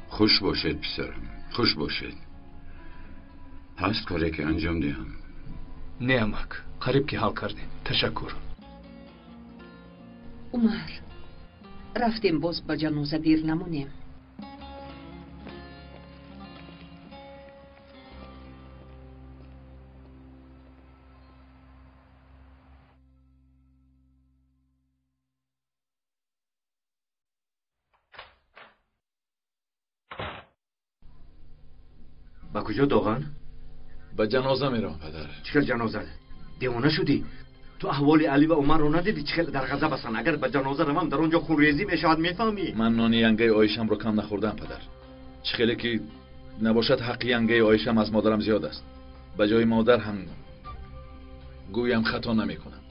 Хуш бошед, писарам, хуш бошед. Ҳаст коре ки анҷом диҳам? Не, амак, қариб ки ҳал кардем. Ташаккур. Умар, рафтем, боз ба ҷаноза дер намонем. Ба куҷо, Доған? Ба ҷаноза меравам, падар. Чӣ хел ҷаноза? Девона шудӣ? Ту аҳволи Алӣ ва Умарро надидӣ, чӣ хел дар ғазаб ҳастанд? Агар ба ҷаноза равам, дар он ҷо хунрезӣ мешавад, мефаҳмӣ? Ман нони янгаи Оишамро кам нахӯрдам, падар. Чӣ хеле ки набошад, ҳаққи янгаи Оишам аз модарам зиёд аст. Ба ҷои модар ҳам гӯям хато намекунам.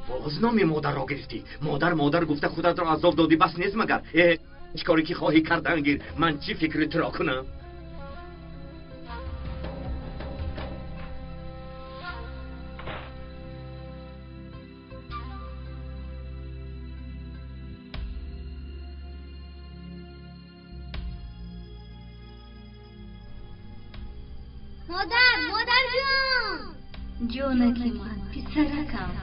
Боз номи модарро гирифтӣ. Модар, модар гуфта худатро азоб додӣ, бас нест магар? Э, чӣ коре ки хоҳӣ кардан гир, ман чӣ фикри туро кунам? Модар, модар ҷон. Ҷонаки ман, писаракам.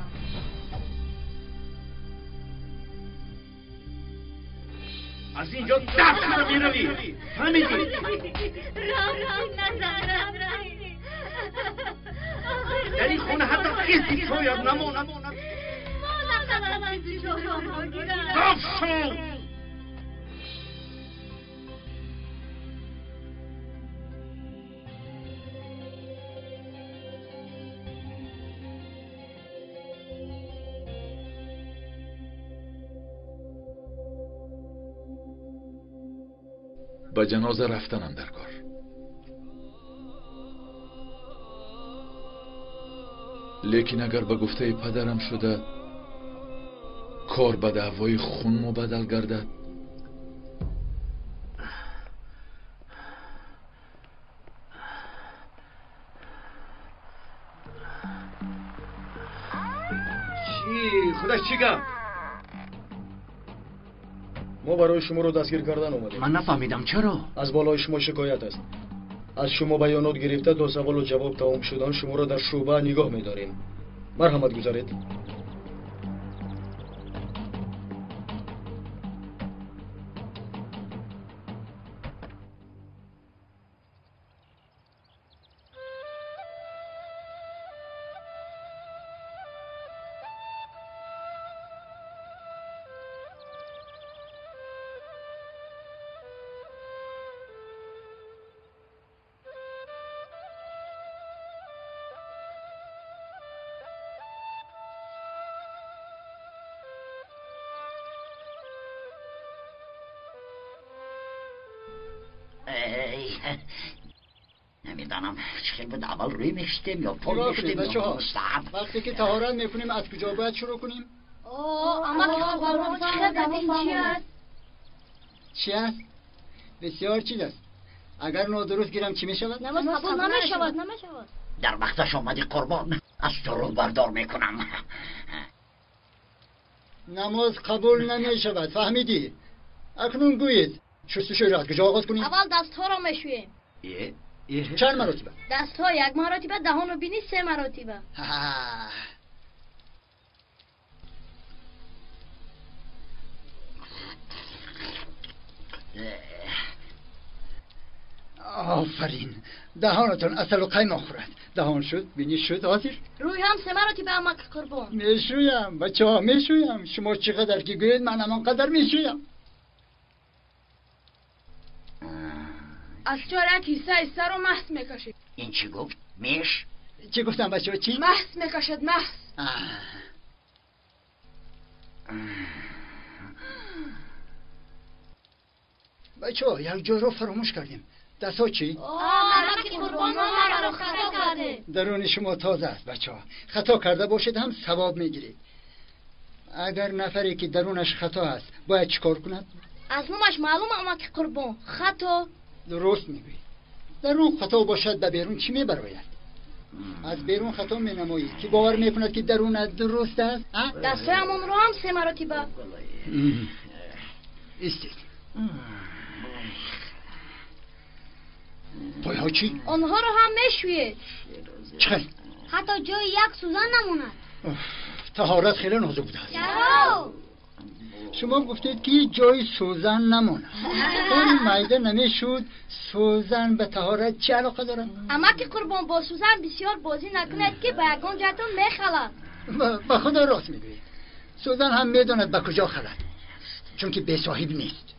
Аз инҷо дафт шуда меравӣ. Фаҳмидӣ? Дар ин хона ҳатто хиси шояд намонад. Дафт шав! Ба ҷаноза рафтанам дар кор. Лекин агар ба гуфтаи падарам шуда кор ба даъвои хун мубаддал гардад, чӣ худаш чӣ гап? Мо барои шуморо дастгир кардан омадем. Ман нафаҳмидам чаро? Аз болои шумо шикоят аст. Аз шумо баёнот гирифта то саволу ҷавоб тамом шудан шуморо дар шӯъба нигоҳ медорем. Марҳамат гузаред. نمیدانم چه بود اول روی میشتیم یا پل میشتیم یا مستحب. وقتی که طهارت میکنیم از کجا باید شروع کنیم؟ اما که خب چی است؟ چی است؟ بسیار چیز است. اگر نادرست گیرم چی میشود؟ نماز قبول نمیشود. در وقتش آمدی قربان، از تو رو بردار میکنم. نماز قبول نمیشود، فهمیدی؟ اکنون گویید شستشوی را از کجا آغاز کنیم؟ اول دستها را میشوییم. چند مراتبه؟ دستها یک مراتبه، دهان و بینی 3 مراتبه. آفرین، دهانتان عسل و قیماق خورد. دهان شد، بینی شد، حاضر. روی هم 3 مراتبه امک قربان. میشویم بچه ها، میشویم. شما چقدر که گویید من همان قدر میشویم. از چهار یک حصه رو محض میکشید. این چی گفت؟ میش؟ چی گفتم بچه ها؟ چی؟ محض میکشد، محض. بچه ها یک جا رو فراموش کردیم. دست ها چی؟ درون شما تازه است بچه ها. خطا کرده باشید هم ثواب میگیرید. اگر نفری که درونش خطا است باید چیکار کند؟ از نومش معلوم امک قربان، خطا. درست میگویی. درون خطا باشد به بیرون چی میبراید؟ از بیرون خطا مینمایی که باور میکند که درون درست است. دستایمان رو هم 3 مراتبه. استید. پایها چی؟ آنها رو هم میشوید. چرا؟ حتی جای یک سوزن نموند. طهارت خیلی نازک بوده است. چرا؟ شما گفتید که جای سوزن نماند. اون مایده نمیشود. سوزن به طهارت چه علاقه دارد؟ اما که قربان با سوزن بسیار بازی نکند که به یگان جهتون میخلد. به خدا راست میگویید. سوزن هم میداند به کجا خلد، چون که بی صاحب نیست.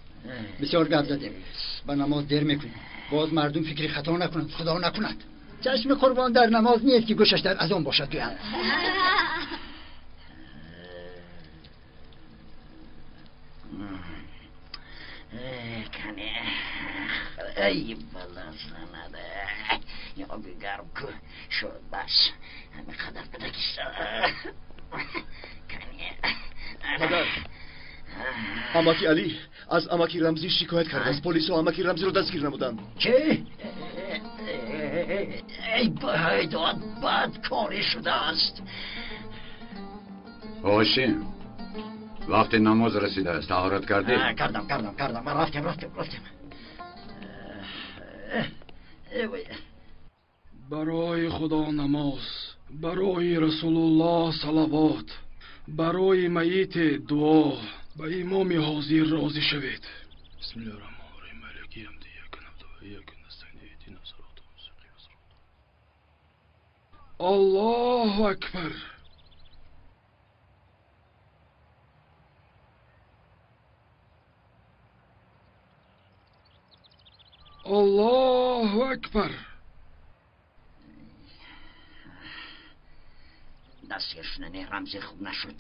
بسیار گپ زدیم، به نماز دیر میکنیم. باز مردم فکری خطا نکنند، خدا نکند. چشم قربان در نماز نیست که گوشش در اذان باشد. گویند ای بلا زنده یا گرم که شد بس همه قدر بدکش. پدر، امکی علی از امکی رمزی شکایت کرده است. پلیس و امکی رمزی رو دستگیر نمودند. چه؟ ای بایداد، بد کاری شده است. هاشم، وقت نماز رسیده است. طهارت کردی؟ کردم کردم کردم. من رفتم رفتم رفتم. Барои Худо намоз, барои Расулуллоҳ салавот, барои майит дуо, ба имоми ҳозир розӣ шавед. Бисмиллоҳир раҳмонир раҳим. Малики явмиддин. Ияка наъбуду ва ияка настаъин. Иҳдинас сиротал мустақим. Аллоҳу акбар. Аллоҳу акбар. Дастгир шудани Рамзӣ хуб нашуд.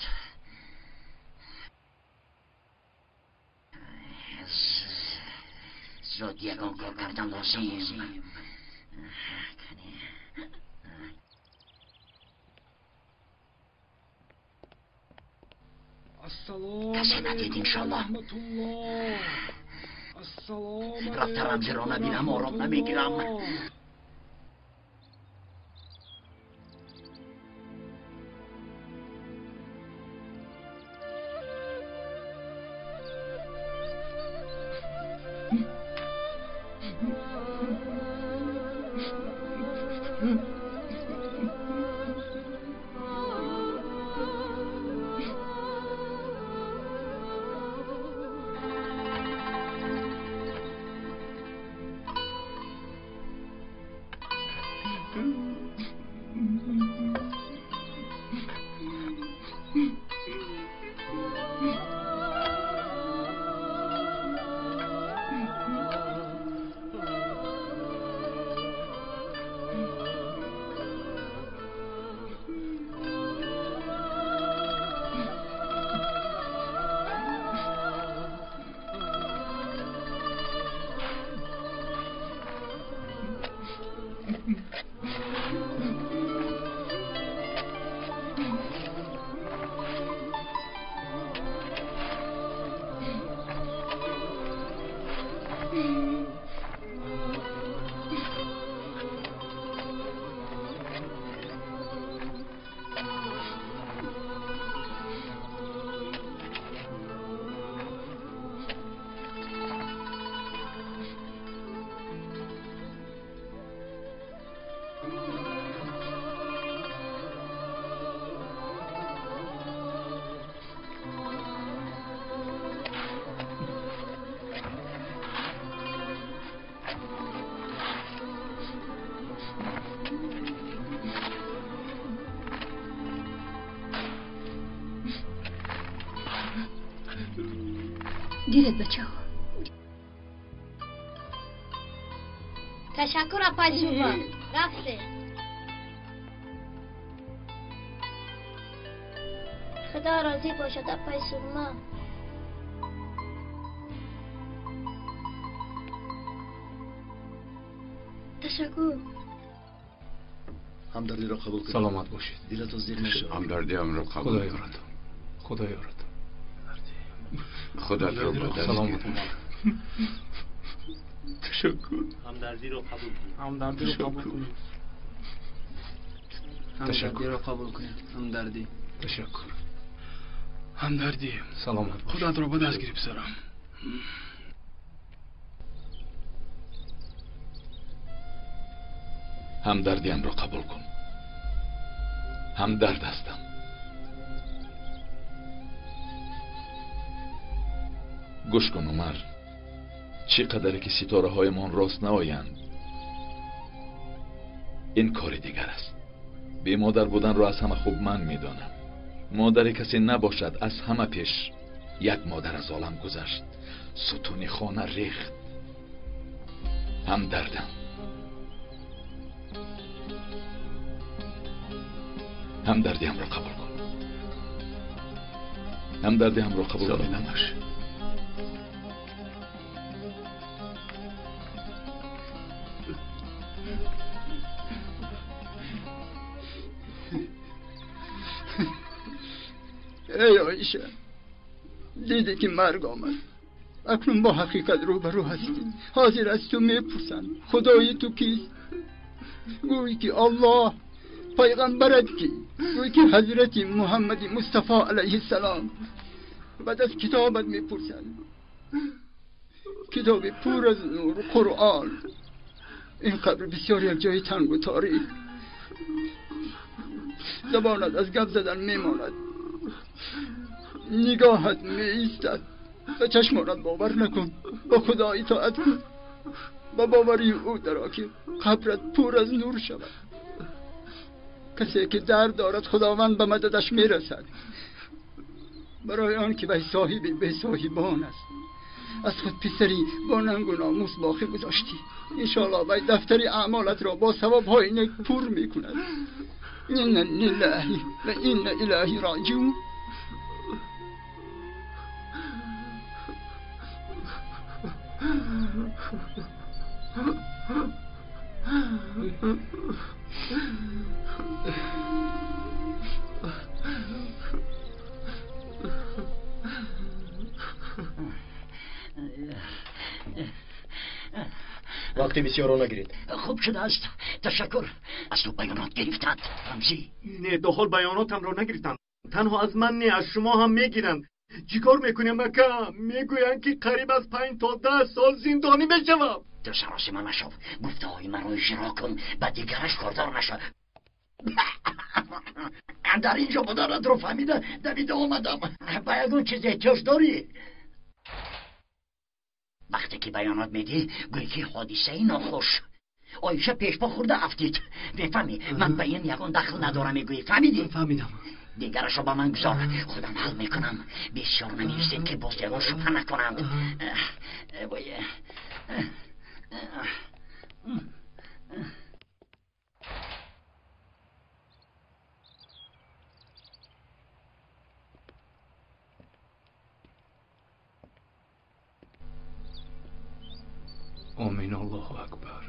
Зуд ягон кор кардан лозим. Касе надид, иншоллоҳ. Рафта Рамзиро набинам, ором намегирам. Гиред, бачаҳо. Ташаккур, апай Суба. Рафте. Худо розӣ бошад, апай Сума. Ташаккур. Ҳамдардиро қабул кунед. Саломат бошед. Дилатон зиқ нашавад. Ҳамдардиамро қабул Худо ёратон. Худо ёратон. Худатро ба даст Саломат гир. бошед. Ташаккур. Ҳамдардиро қабул кунед. Ҳамдардиро қабул кунед. Ташаккур. Ҳамдардиро қабул кунед. Ҳамдардӣ. Ташаккур. Ҳамдардӣ. Саломат бошед. Худатро ба даст гир, писарам. Ҳамдардиамро қабул кун. Ҳамдард ҳастам. Гӯш кун, Умар. Чӣ қадаре ки ситораҳоямон рост наоянд, ин кори дигар аст. Бемодар буданро аз ҳама хуб ман медонам. Модаре касе набошад, аз ҳама пеш як модар аз олам гузашт. Сутуни хона рехт. Ҳамдардам. Ҳамдардиамро қабул кун. Ҳамдардиамро қабул кун. Золим набош. Эй Оиша, дидӣ ки марг омад. Акнун бо ҳақиқат рӯбарӯ ҳастӣ. Ҳозир аз ту мепурсанд, худои ту кист? Гӯй ки Аллоҳ, пайғамбарат кӣ? Гӯй ки ҳазрати Муҳаммади Мустафо алайҳиссалом. Баъд аз китобат мепурсанд, китоби пур аз нур, Қуръон. Ин қабр бисёр як ҷои тангу торик. Забонат аз гап задан мемонад, нигоҳат меистад. Ба чашмонат бовар накун, ба Худо итоат кун, ба бовари ӯ даро ки қабрат пур аз нур шавад. Касе ки дард дорад, Худованд ба мададаш мерасад, барои он ки вай соҳиби бесоҳибон аст. Аз худ писари бо нангу номус боқӣ гузоштӣ. Иншоаллоҳ вай дафтари аъмолатро бо савобҳои нек пур мекунад. Инна лиллаҳи ва инна илайҳи роҷиун. Вақти бисёрро нагиред. Хуб шудааст, ташаккур. Аз ту баёнот гирифтанд, Рамзӣ? Не, то ҳол баёнотамро нагирифтанд. Танҳо аз ман не, аз шумо ҳам мегиранд. Чӣ кор мекунем, ака? Мегӯянд ки қариб аз 5 то 10 сол зиндонӣ мешавам. Ту саросима нашав, гуфтаҳои маро иҷро кун, ба дигараш кордор нашав. Дар ин ҷо буданатро фаҳмида давида омадам. Ба ягон чиз эҳтиёҷ дорӣ? Вақте ки баёнот медиҳӣ, гӯй ки ҳодисаи нохуш. Оиша пешпо хӯрда афтид. Мефаҳмӣ, ман ба ин ягон дахл надорам, мегӯӣ. Фаҳмидӣ? Фаҳмидам. Дигарашро ба ман гузор, худам ҳал мекунам. Бисёр намеистем ки боз ягон шубҳа накунанд. Омин, Аллоҳу акбар.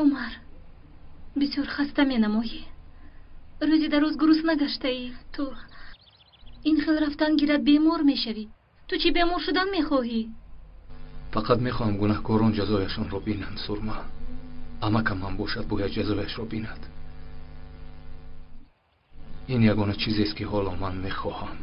Умар, бисёр хаста менамоӣ. Рӯзи дароз гурусна гаштаӣ. Ту ин хел рафтан гирад бемор мешавӣ. Ту чӣ бемор шудан мехоҳӣ? Фақат мехоҳам гунаҳкорон ҷазояшонро бинанд, Сурма. Амакам ҳам бошад, бояд ҷазояшро бинад. Ин ягона чизест ки ҳоло ман мехоҳам.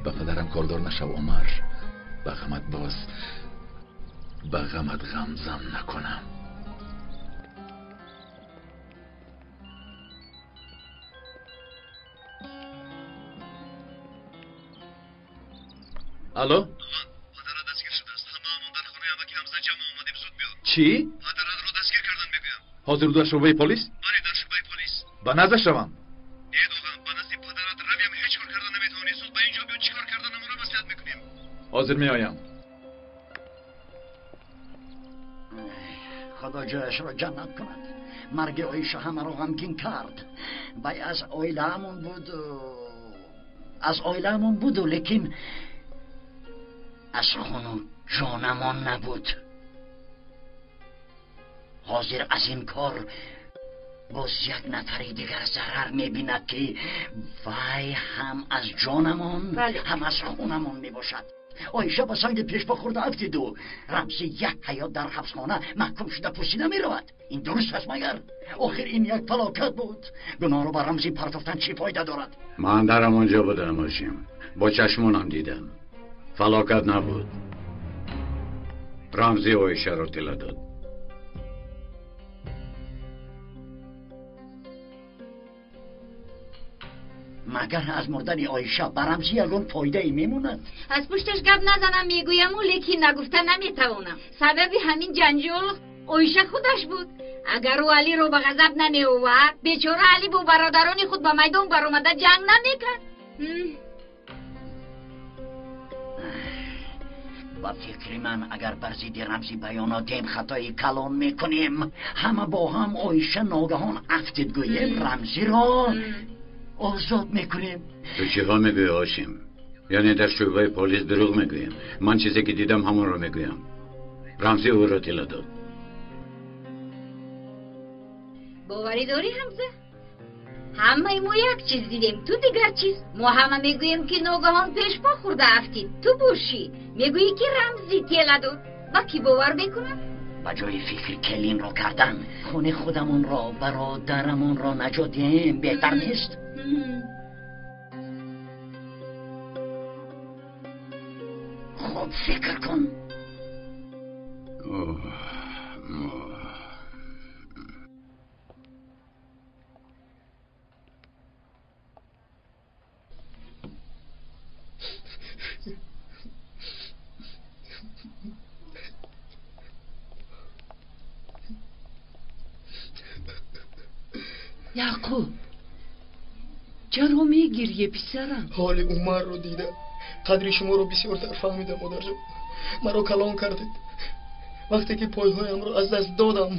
Ба падарам кордор нашав, Умар. Ба ғамат боз, ба ғамат ғамзам накунам. Алло? Падарат дастгир шудааст. Ҳамаамон дар хонаи амаки Ҳамза ҷамъ омадем. Зуд биё. Чӣ? Падаратро дастгир кардан мегӯям. Ҳозир дар шӯъбаи полис? Бале, дар шӯъбаи полис. Ба наздаш равам? Не, Доған, ба назди падарат равем, ҳеҷ кор карда наметавонӣ. Зуд ба инҷо биё, чӣ кор карда намонро маслиҳат мекунем. Ҳозир меоям. Худо ҷояшро ҷаннат кунад. Марги Оиша ҳамаро ғамгин кард. Вай аз оилаамон буд, аз оилаамон буду, лекин аз хуну ҷонамон набуд. Ҳозир аз ин кор боз як нафари дигар зарар мебинад, ки вай ҳам аз ҷонамон, ҳам аз хунамон мебошад. Оиша ба санги пешпо хӯрда афтиду Рамзи як ҳаёт дар ҳабсхона маҳкум шуда пурсида меравад. Ин дуруст аст магар? Охир ин як фалокат буд. Гуноҳро ба Рамзӣ партофтан чӣ фоида дорад? Ман дар ҳамонҷо будам, Ҳошим. Бо чашмонам дидам. Фалокат набуд. Рамзӣ Оишаро тила дод. Магар аз мурдани Оиша ба Рамзӣ ягон фоидае мемонад? Аз пушташ гап назанам мегӯяму, лекин нагуфта наметавонам. Сабаби ҳамин ҷанҷол Оиша худаш буд. Агар ӯ Алиро ба ғазаб намеовард, бечора Али бо бародарони худ ба майдон баромада ҷанг намекард. Ба фикри ман агар бар зидди Рамзӣ баёнот диҳем, хатои калон мекунем. Ҳама бо ҳам Оиша ногаҳон афтид гӯем, Рамзиро озод мекунем. Ту чиҳо мегӯӣ, Ҳошим? Яъне дар шӯъбаи полис дурӯғ мегӯем? Ман чизе ки дидам ҳамонро мегӯям. Рамзӣ ӯро тила дод. Боварӣ дорӣ, Ҳамза? Ҳамаи мо як чиз дидем, ту дигар чиз. Мо ҳама мегӯем, ки ногаҳон пешпо хӯрда афтид. Ту бошӣ мегӯӣ, ки Рамзӣ тела дод. Ба кӣ бовар мекунад? Ба ҷои фикри келинро кардан, хони худамонро, бародарамонро наҷот диҳем беҳтар нест? Хуб фикр кун. Яъқуб, чаро мегирье, писарам? Ҳоли Умарро дида қадри шуморо бисёртар фаҳмидам, модарҷон. Маро калон кардед. Вақте ки пойҳоямро аз даст додам,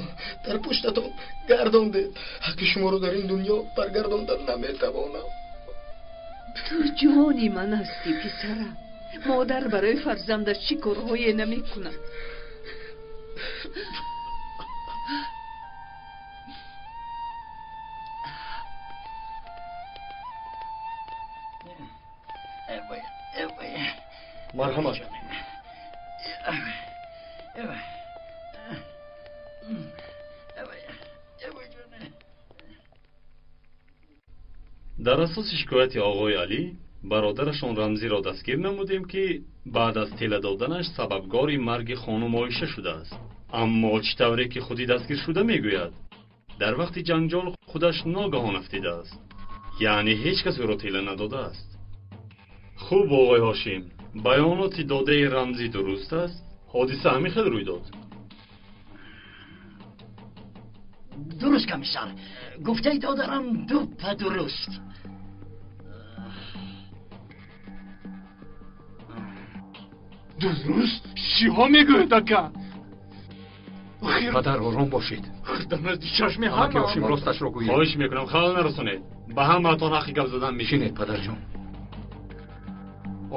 дар пуштатон гардондед. Ҳаққи шуморо дар ин дунё баргардондан наметавонам. Ту ҷони ман ҳастӣ, писарам. Модар барои фарзандаш чӣ корҳое намекунад? Марҳамат. Дар асоси шикояти оғои Алӣ бародарашон Рамзиро дастгир намудем, ки баъд аз тела доданаш сабабгори марги хонум Оиша шудааст. Аммо чӣ тавре ки худи дастгиршуда мегӯяд, дар вақти ҷанҷол худаш ногаҳон афтидааст, яъне ҳеҷ кас ӯро тела надодааст. Хуб, оғои Ҳошим, баёноти додаи Рамзӣ дуруст аст? Ҳодиса ҳамин хел рӯй дод? Дуруст, комиссар. Гуфтаи додарам дупа дуруст. Дуруст? Чиҳо мегӯед, ака? Падар, ором бошед. Дар назди чашми ҳама. Амаки Ҳошим росташро гӯед. Хоҳиш мекунам, халал нарасонед. Ба ҳамаатон ҳаққи гап задан мешинед. Шинед, падарҷон.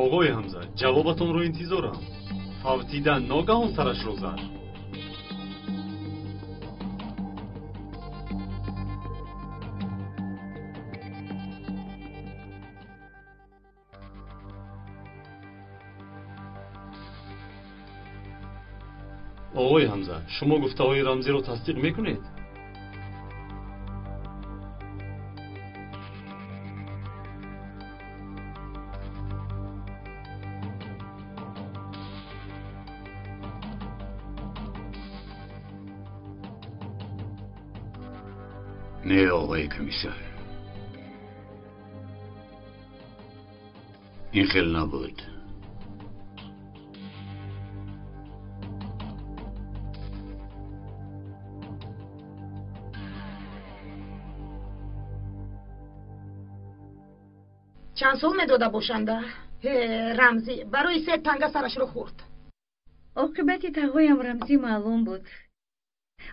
Оғои Ҳамза, ҷавобатонро интизорам. Фавтида ногаҳон сарашро зад. Оғои Ҳамза, шумо гуфтаҳои Рамзиро тасдиқ мекунед? Не, оғои комиссар, ин хел набуд. Чанд сол медода бошанда? Рамзӣ барои се танга сарашро хӯрд. Оқибати тағоям Рамзӣ маълум буд.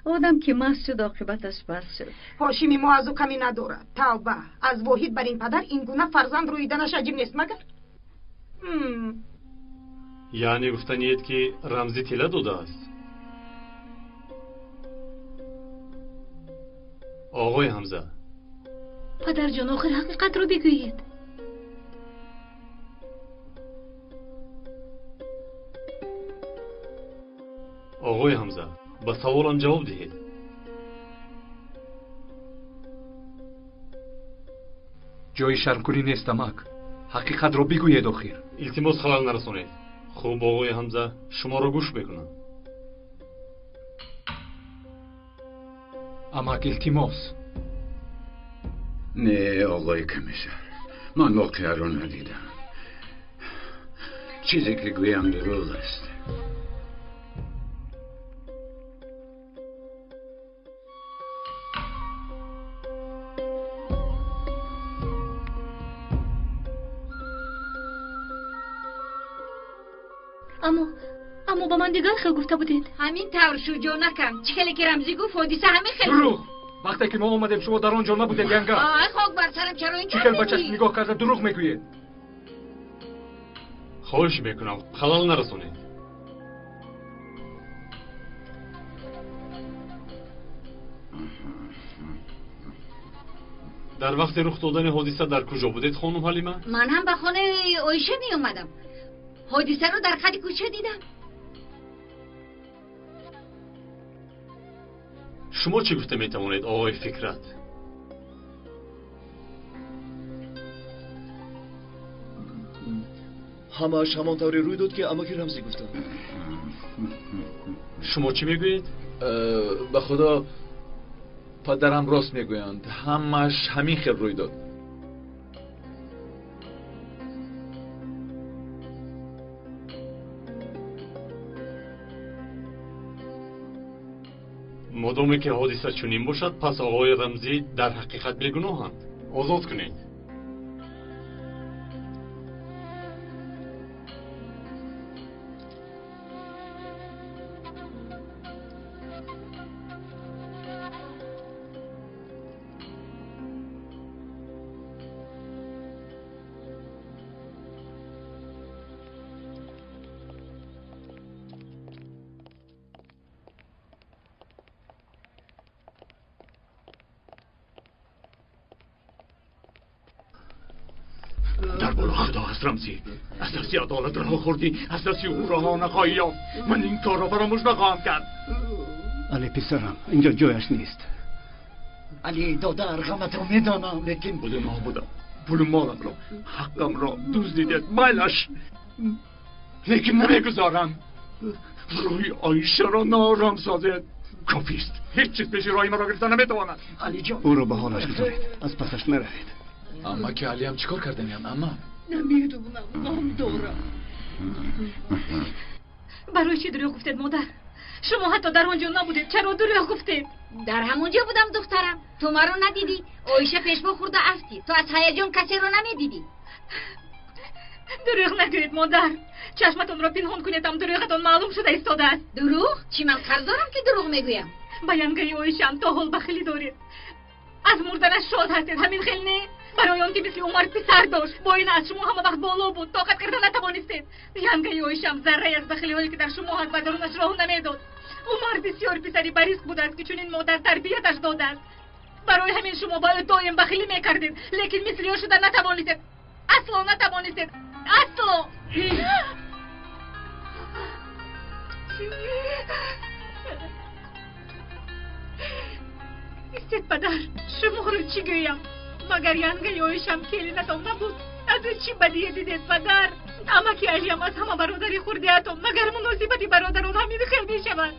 Одам ки маст шуд, оқибаташ бас шуд. Ҳошими мо аз ӯ камӣ надорад. Тавба, аз воҳид бар ин падар ин гуна фарзанд рӯиданаш аҷиб нест магар? Яъне гуфтаниед, ки Рамзӣ тила додааст? Оғои Ҳамза. Падарҷон, охир ҳақиқатро бигӯед. Оғои Ҳамза, ба саволам ҷавоб диҳед. Ҷои шармкунӣ нест, амак. Ҳақиқатро бигӯед охир. Илтимос, халал нарасонед. Хуб, оғои Ҳамза, шуморо гӯш мекунам. Амак, илтимос. Не, оғои комиссар, ман воқеаро надидам. Чизе ки гӯям дурӯғ аст. Аммо Аммо ба ман дигар хел гуфта будед. Ҳамин тавр шуд, ҷонакам. Чӣ хеле ки Рамзӣ гуфт, ҳодиса ҳамин хел. Дурӯғ! Вақте ки мо омадем, шумо дар он ҷо набудед, янга. Ай, хок бар сарам, чаро ин Чӣ хел ба чашм нигоҳ карда дурӯғ мегӯед? Хоҳиш мекунам, халал нарасонед. Дар вақти рух додани ҳодиса дар куҷо будед, хонум Ҳалима? Ман ҳам ба хонаи Оиша меомадам. Ҳодисаро дар қади кӯча дидам. Шумо чӣ гуфта метавонед, оғои Фикрат? Ҳамааш ҳамон тавре рӯй дод, ки амаки Рамзӣ гуфтанд. Шумо чӣ мегӯед? Ба худо, падарам рост мегӯянд. Ҳамааш ҳамин хел рӯй дод. Модоме ки ҳодиса чунин бошад, пас оғои Рамзӣ дар ҳақиқат бегуноҳанд. Озод кунед. Рамзӣ, аз дасти адолат раҳо хӯрдӣ, аз дасти ӯ раҳо нахоҳӣ ёфт. Ман ин корро фаромӯш нахоҳам кард. Али писарам, инҷо ҷояш нест. Али додар, ғаматро медонам, лекин пули нобудам, пули моламро, ҳаққамро дуздидед, майлаш, лекин намегузорам рӯи Оишаро ноором созед. Кофист, ҳеҷ чиз пеши роҳи маро гирифта наметавонад. Алиҷон, ӯро ба ҳолаш гузоред, аз пасаш наравед. Амма ки Алиам чӣ кор карданиям, амма? Намедонам, ғам дорам. Барои чӣ дурӯғ гуфтед, модар? Шумо ҳатто дар он ҷо набудед, чаро дурӯғ гуфтед? Дар ҳамон ҷо будам, духтарам. Ту маро надидӣ. Оиша пешпо хӯрда афтӣ. Ту аз ҳаяҷон касеро намедидӣ. Дурӯғ нагӯед, модар. Чашматонро пинҳон кунед, ам дурӯғатон маълум шуда истодааст. Дурӯғ? Чӣ ман қарз дорам, ки дурӯғ мегӯям? Ба янгаи Оишаам то ҳол бахилӣ доред. Аз мурданаш шод ҳастед, ҳамин хел не? Барои он ки мисли Умар писар дошт, бо ин аз шумо ҳама вақт боло буд, тоқат карда натавонистед. Янгаи Оишаам заррае аз бахилиҳое ки дар шумо ҳаст ба дарунаш роҳ намедод. Умар бисёр писари бариск будааст, ки чунин модар тарбияташ додааст. Барои ҳамин шумо ба ӯ доим бахилӣ мекардед, лекин мисли ӯ шуда натавонистед. Асло натавонистед. Асло. Истед, падар, шуморо чӣ гӯям? Магар янгаи Оишам келинатон набуд? Аз ӯ чӣ бадие дидед, падар? Амаки Алиам аз ҳама бародари хурдиатон, магар муносибати бародарон ҳамин хел мешавад?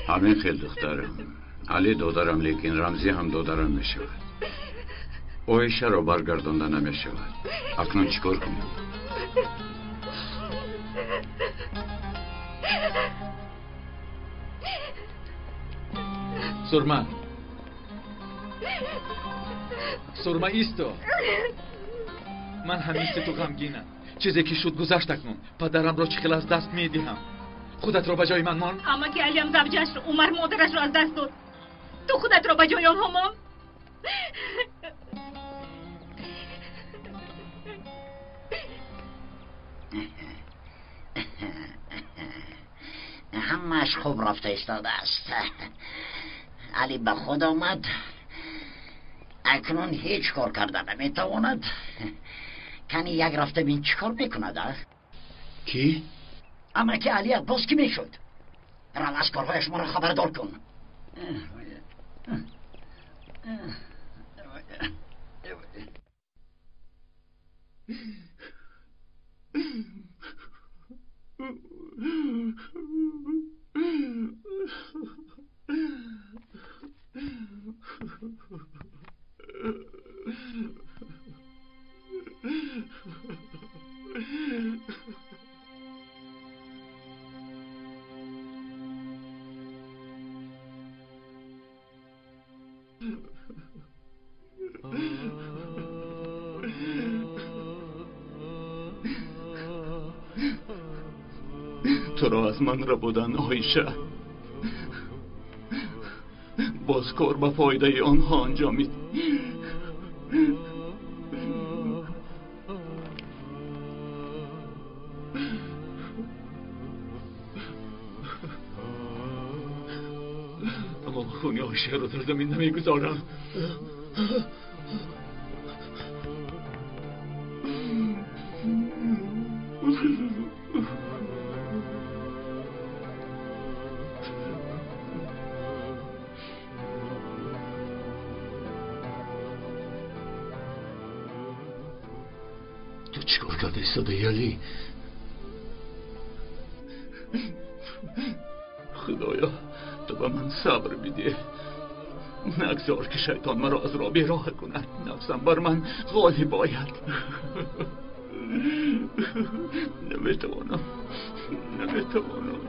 Ҳамин хел, духтарам. Али додарам, лекин Рамзӣ ҳам додарам мешавад. Оишаро баргардонда намешавад. Акнун чӣ кор кунем? Сурма, Сурма, исто. Ман ҳамиса ту ғамгинам. Чизе ки шуд гузашт акнун. Падарамро чӣ хел аз даст медиҳам? Худатро ба ҷои ман мон. Амаки Алиам завҷашро, Умар модарашро аз даст дод. Ту худатро ба ҷои онҳо мон. Ҳамааш хуб рафта истодааст. Али ба худ омад. Акнун ҳеҷ кор карда наметавонад. Кани як рафта бин чӣ кор мекунад, а? Кӣ? Амаки Алият боз кӣ мешуд? Рав аз корҳояш маро хабардор кун. Туро аз ман рабудан, Оиша. Боз кор ба фоидаи онҳо анҷомид. Аммо хуни Оишаро дар замин намегузорам. Ту чӣ кор карда истодаи, Алӣ? Худоё, ту ба ман сабр бидеҳ. Нагзор ки шайтон маро аз роҳ бероҳа кунад. Нафсам бар ман ғолиб ояд. Наметавонам, наметавонам.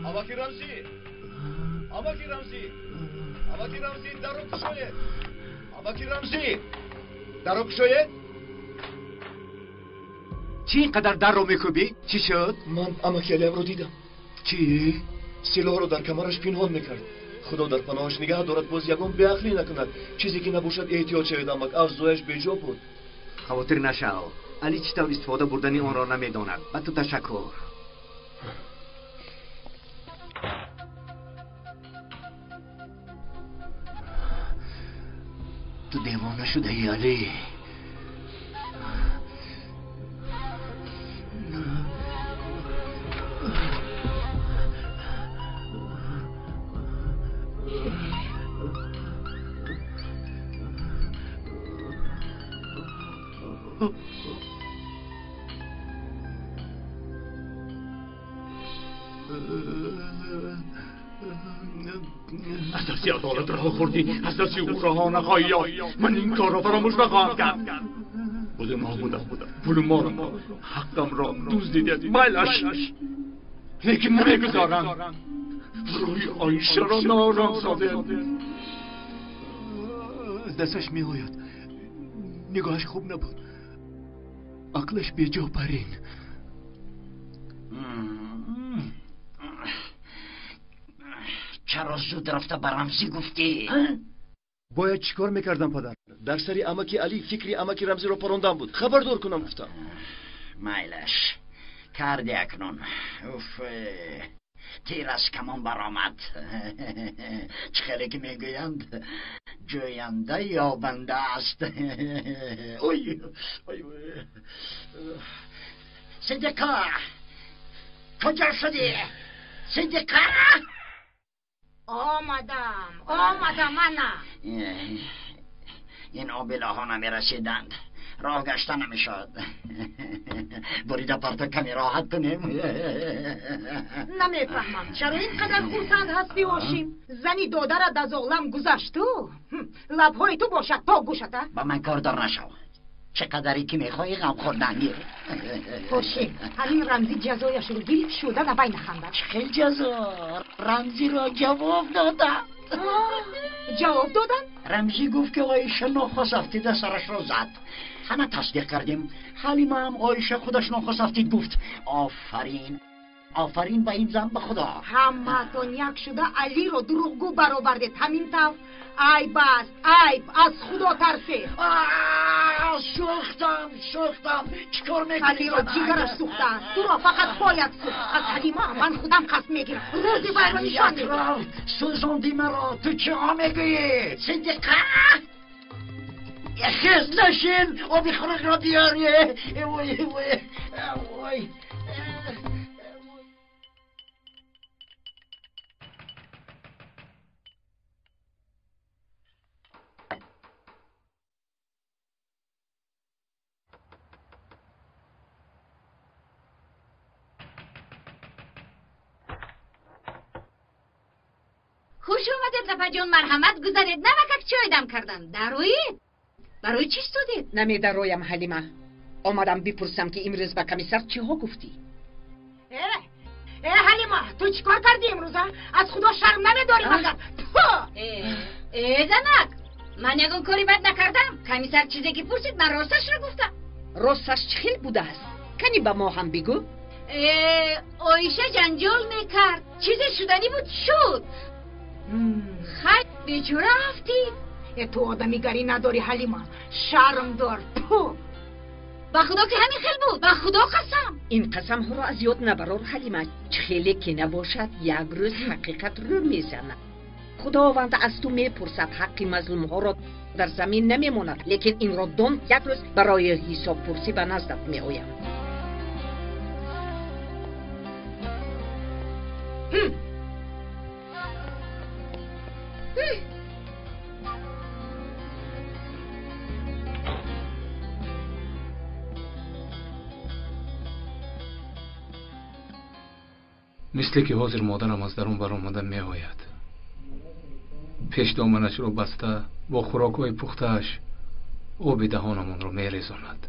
Амаки Рамзӣ! Амаки Рамзӣ! Амаки Рамзӣ, дарро кушоед! Амаки Рамзӣ! Дарро кушоед! Чӣ ин қадар дарро мекӯбӣ? Чӣ шуд? Ман амаки Алиамро дидам. Чӣ? Силоҳро дар камараш пинҳон мекард. Худо дар паноҳаш нигаҳ дорад, боз ягон беақлӣ накунад. Чизе ки набошад, эҳтиёт шавед, амак. Авзояш беҷо буд. Хавотир нашав. Али чӣ тавр истифода бурдани онро намедонад. Ба ту ташаккур. Ту девона шудаӣ, Алӣ. از دستی عدالت رها خوردی، از دستی او رها نخواهی یافت. من این کار را فراموش نخواهم کرد. بودم بودم پول مالم را، حقم را دزدیدی. مایلش، لیکن نمیگذارم روی آیشه را نارام سازد. از دستش میآید. نگاهش خوب نبود. عقلش بیجا پرین. چرا زود رفته به رمزی گفتی؟ باید چیکار میکردم پدر؟ در سری امکی علی فکری امکی رمزی رو پراندم بود. خبردار کنم گفتم. مایلش کردی اکنون. اوف، تیر از کمان برآمد. چه خیلی که میگویند جوینده یابنده است. اوی اوی. صدیقه کجا شدی؟ صدیقه؟ آمدم، آمدم. انا این آبله ها نمیرسیدند، راه گشته نمیشد. بریده پرتا کمی راحت کنیم. نمیفهمم چرا اینقدر خرسند هستی هاشم. زنی دادرت از عالم گذشت تو لبهای تو باشد تا گوشت. با من کاردار نشو. چقدری که میخوایی غم خوردنی. هاشم همین رمزی جزایش رو گرفت شده نبای نخندد. چه جزا؟ رمزی را جواب دادم. جواب دادن؟ رمزی گفت که آیشه ناخواست افتیده سرش را زد. همه تصدیق کردیم. حلیمه هم آیشه خودش ناخواست افتید گفت آفرین آفرین به این زن به خدا. همه‌تان یک شده علی رو دروغگو برآوردید. همین طور عیب است، عیب. از خدا ترسید. سوختم سوختم. چیکار میکنی؟ علی را جیگرش سوختن. تو را فقط باید سوخت. از حلیمه من خودم قصد میگیرم. روزی باید را نشان میدم. سوزاندی مرا. تو چه ها میگویی؟ صدیقه خیز نشین، آبی خنک را بیاری. وای وای وای. خوش آمدید لپا جون، مرحمت گذارید. نمکک چای دم کردم. دارویی؟ برای چی استادید؟ نمیدارویم حلیمه. آمدم بپرسم که امروز به کمیسر چه ها گفتی؟ Э Ҳалима, ту чӣ кор кардӣ имрӯз? Аз Худо шарм намедорӣ магар? Э занак, ман ягон кори бад накардам. Комиссар чизе ки пурсид, ман росташро гуфтам. Росташ чӣ хел будааст? Кани ба мо ҳам бигӯ. Оиша ҷанҷол мекард. Чизе шуданӣ буд, шуд. Хай, бечора афтид. Ту одамигарӣ надорӣ Ҳалима, шарм дор. Пу! Ба Худо ки ҳамин хел буд, ба Худо қасам. Ин қасамҳоро аз ёд набарор Ҳалима. Чӣ хеле ки набошад, як рӯз ҳақиқат рӯ мезанад. Худованд аз ту мепурсад, ҳаққи мазлумҳоро дар замин намемонад, лекин инро дон, як рӯз барои ҳисобпурсӣ ба наздат меоям. Мисле ки ҳозир модарам аз дарун баромада меояд. Пешдоманашро баста бо хӯрокҳои пухтааш оби даҳонамонро мерезонад.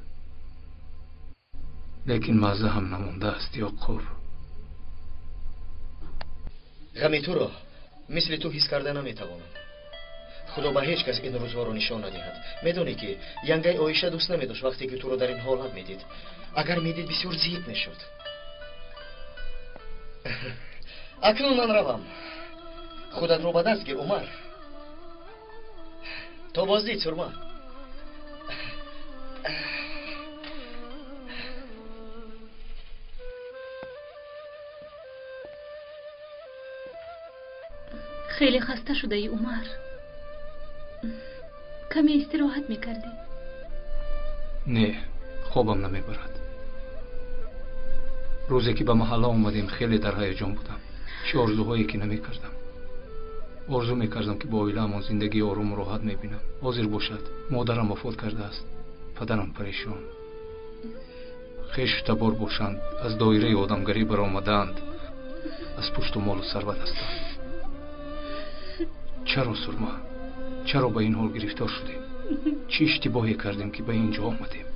Лекин мазза ҳам намондааст ё қур. Ғами туро мисли ту ҳис карда наметавонам. Худо ба ҳеҷ кас ин рӯзҳоро нишон надиҳад. Медонӣ ки янгаи Оиша дӯст намедошт вақте ки туро дар ин ҳолат медид. Агар медид, бисёр зиқ мешуд. Акнун ман равам. Худатро ба даст гир, Умар. То боздид, Сурма. Хеле хаста шудаӣ, Умар. Каме истироҳат мекардӣ. Не, хобам намебарад. Рӯзе ки ба маҳалла омадем, хеле дар ҳаяҷон будам. Чӣ орзуҳое ки намекардам. Орзу мекардам ки бо оилаамон зиндагии орому роҳат мебинам. Ҳозир бошад, модарам вафот кардааст, падарам парешон. Хешу табор бошанд, аз доираи одамгарӣ баромадаанд, аз пушту молу сарват ҳастанд. Чаро, Сурма? Чаро ба ин ҳол гирифтор шудем? Чӣ иштибоҳе кардем ки ба ин ҷо омадем?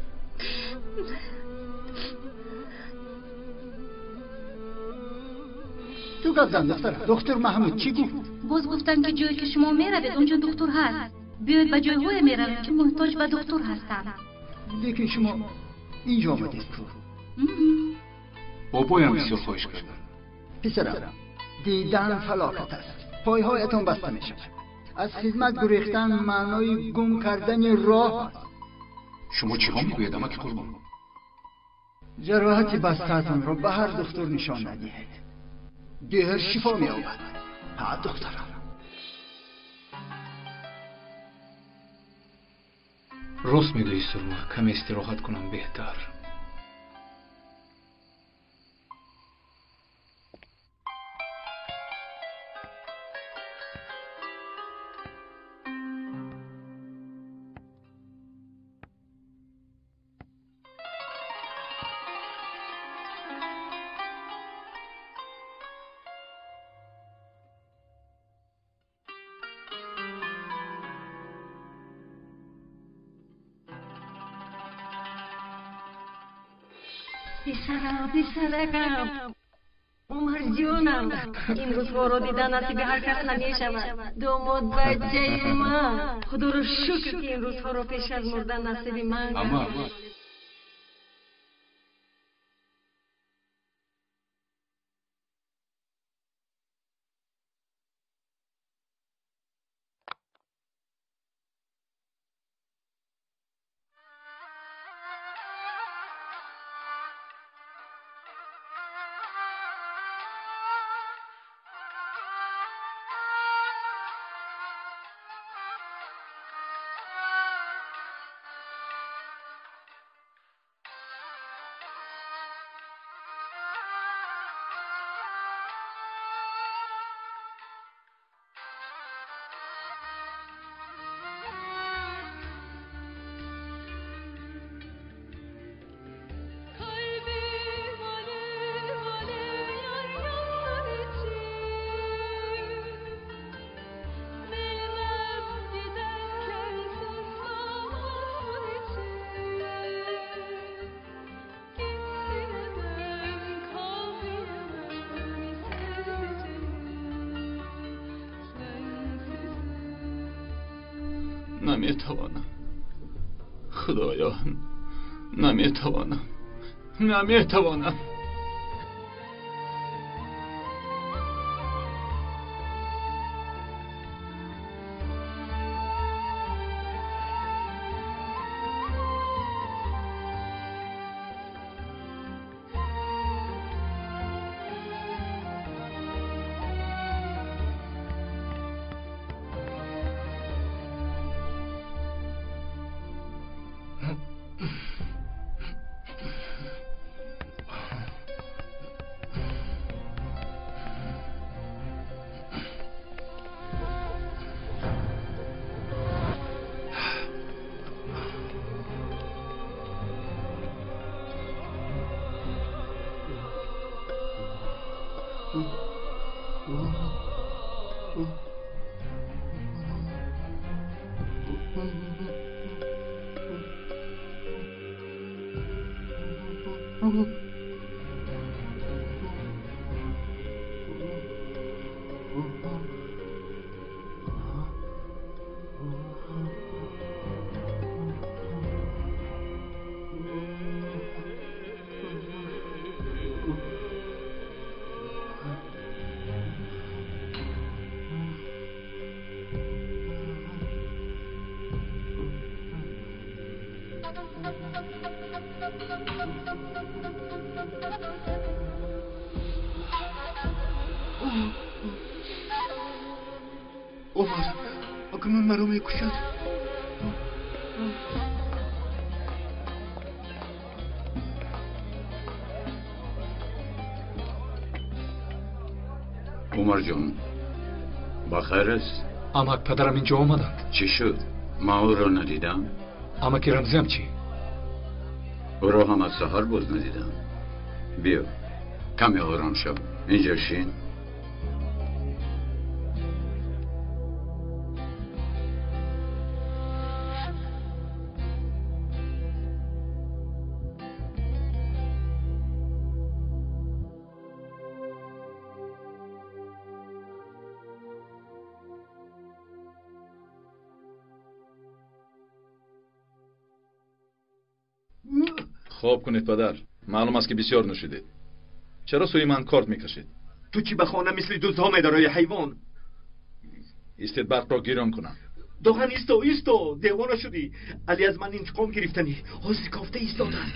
Ту гап зан, духтарам. Доктор Маҳмуд чӣ гуфт? Боз гуфтанд ки ҷое ки шумо меравед, он ҷо духтур ҳаст. Биёед ба ҷойҳое меравем ки муҳтоҷ ба духтур ҳастанд. Лекин шумо ин ҷо омадед ку? Бобоям бисёр хоҳиш карданд. Писарам, дидан фалокат аст. Пойҳоятон баста мешавад. Аз хизмат гурехтан маънои гум кардани роҳ аст. Шумо чиҳо мегӯед, амаки Қурбон? Ҷароҳати бастаатонро ба ҳар духтур нишон надиҳед. Дер шифо меёбад. Ҳа, духтарам. Рост мегӯӣ, Сурма, каме истироҳат кунам беҳтар. Писарам, писаракам, Умар ҷонам, ин рӯзҳоро дидан насиби ҳар кас намешавад. Домод бачаи ман, Худоро шукр ки ин рӯзҳоро пеш аз мурдан насиби ман гардид. Наметавонам. Худоё, наметавонам. Наметавонам. Умар, акнун маро мекушад. Умарҷон, ба хайр аст? Амак, падарам инҷо омаданд. Чӣ шуд? Ман ӯро надидам. Амаки Рамзиам чӣ? Ӯро ҳам аз саҳар боз надидам. Биё, каме ором шав. Инҷо шин. Хоб кунед, падар. Маълум аст, ки бисёр нӯшидед. Чаро сӯи ман корт мекашед? Ту чӣ ба хона мисли дуздҳо медарои, ҳайвон? Истед, барқро гирон кунам. Доған, исто, исто, девона шудӣ. Али аз ман интиқом гирифтанӣ. Ҳозир кофта истодааст.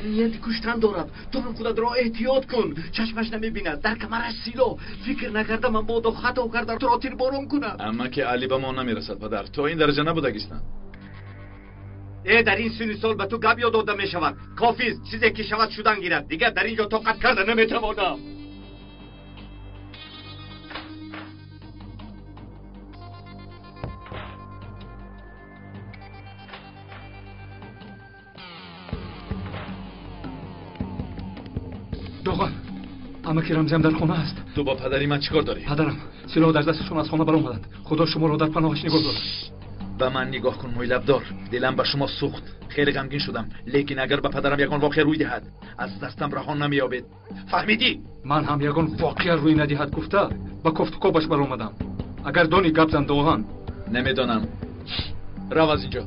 Нияти куштан дорад. Ту ҳам худатро эҳтиёт кун. Чашмаш намебинад, дар камараш силоҳ. Фикр накарда ман бодо хато карда туро тирборон кунад. Амма ки Али ба мо намерасад, падар. То ин дараҷа набудагистанд. Э, дар ин синни сол ба ту гап ёд дода мешавад. Кофист, чизе ки шавад шудан гирад. Дигар дар ин ҷо тоқат карда наметавонам. Доған, амаки Рамзиам дар хона аст. Ту бо падари ман чӣ кор дорӣ? Падарам силоҳ дар дасташон аз хона баромаданд. Худо шуморо дар паноҳаш нигоҳ дорад. Ба ман нигоҳ кун, мӯйлабдор. Дилам ба шумо сӯхт. Хеле ғамгин шудам. Лекин агар ба падарам ягон воқеа рӯй диҳад, аз дастам раҳон намеёбед. Фаҳмидӣ? Ман ҳам ягон воқеа рӯй надиҳад гуфта ба кофтукобаш баромадам. Агар дони, гап зан, Доған. Намедонам. Рав аз инҷо.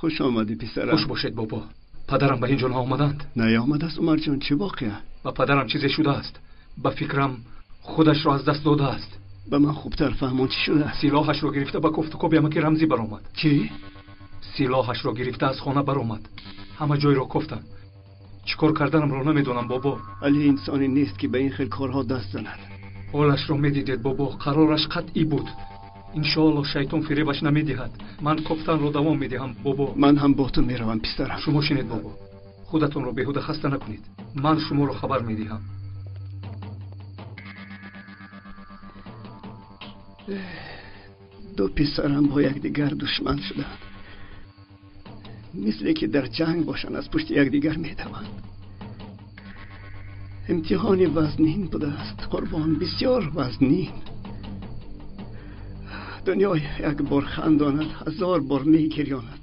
Хуш омадӣ, писарам. Хуш бошед, бобо. Падарам ба ин ҷо наомаданд. Наомадааст, Умарҷон, чӣ воқеа? Ба падарам чизе шудааст. Ба фикрам худашро аз даст додааст. Ба ман хубтар фаҳмон, чӣ шудааст? Силоҳашро гирифта ба кофтукоби амаки Рамзӣ баромад. Чӣ? Силоҳашро гирифта аз хона баромад. Ҳама ҷойро кофтам. Чӣ кор карданамро намедонам, бобо. Али инсоне нест, ки ба ин хел корҳо даст занад. Ҳолашро медидед, бобо. Қарораш қатъӣ буд. Иншоалло шайтон фиребаш намедиҳад. Ман кофтанро давом медиҳам, бобо. Ман ҳам бо ту меравам, писарам. Шумо шинед, бобо. Худатонро беҳуда хаста накунед. Ман шуморо хабар медиҳам. Ду писарам бо якдигар душман шуданд. Мисле ки дар ҷанг бошанд, аз пушти якдигар медаванд. Имтиҳони вазнин будааст, Қурбон, бисёр вазнин. Дунё як бор хандонад, ҳазор бор мегирёнад.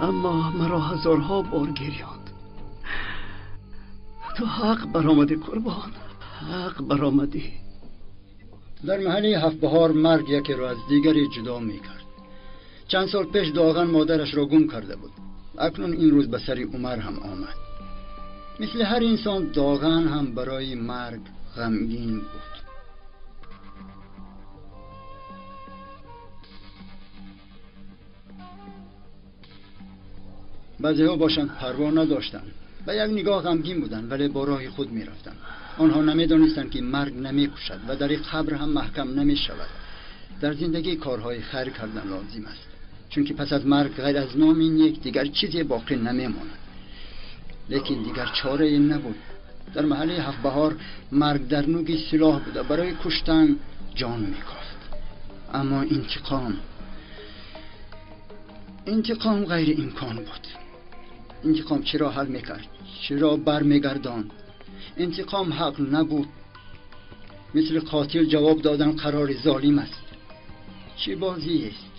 Аммо маро ҳазорҳо бор гирёнд. Ту ҳақ баромадӣ, Қурбон, ҳақ баромадӣ. Дар маҳаллаи Ҳафтбаҳор марг якеро аз дигаре ҷудо мекард. Чанд сол пеш Доған модарашро гум карда буд. Акнун ин рӯз ба сари Умар ҳам омад. Мисли ҳар инсон Доған ҳам барои марг ғамгин буд. Баъзеҳо бошанд парво надоштанд, ба як нигоҳ ғамгин буданд, вале бо роҳи худ мерафтанд. Онҳо намедонистанд ки марг намекушад ва дар қабр ҳам маҳкам намешавад. Дар зиндагӣ корҳои хайр кардан лозим аст, чунки пас аз марг ғайр аз номи нек дигар чизе боқӣ намемонад. Лекин дигар чорае набуд. Дар маҳаллаи Ҳафтбаҳор марг дар нуги силоҳ буда, барои куштан ҷон мекофт. Аммо интиқом ғайриимкон буд. Интиқом чиро ҳал мекард? Чиро бармегардонд? Интиқом ҳақ набуд. Мисли қотил ҷавоб додан қарори золим аст. Чӣ бозиест?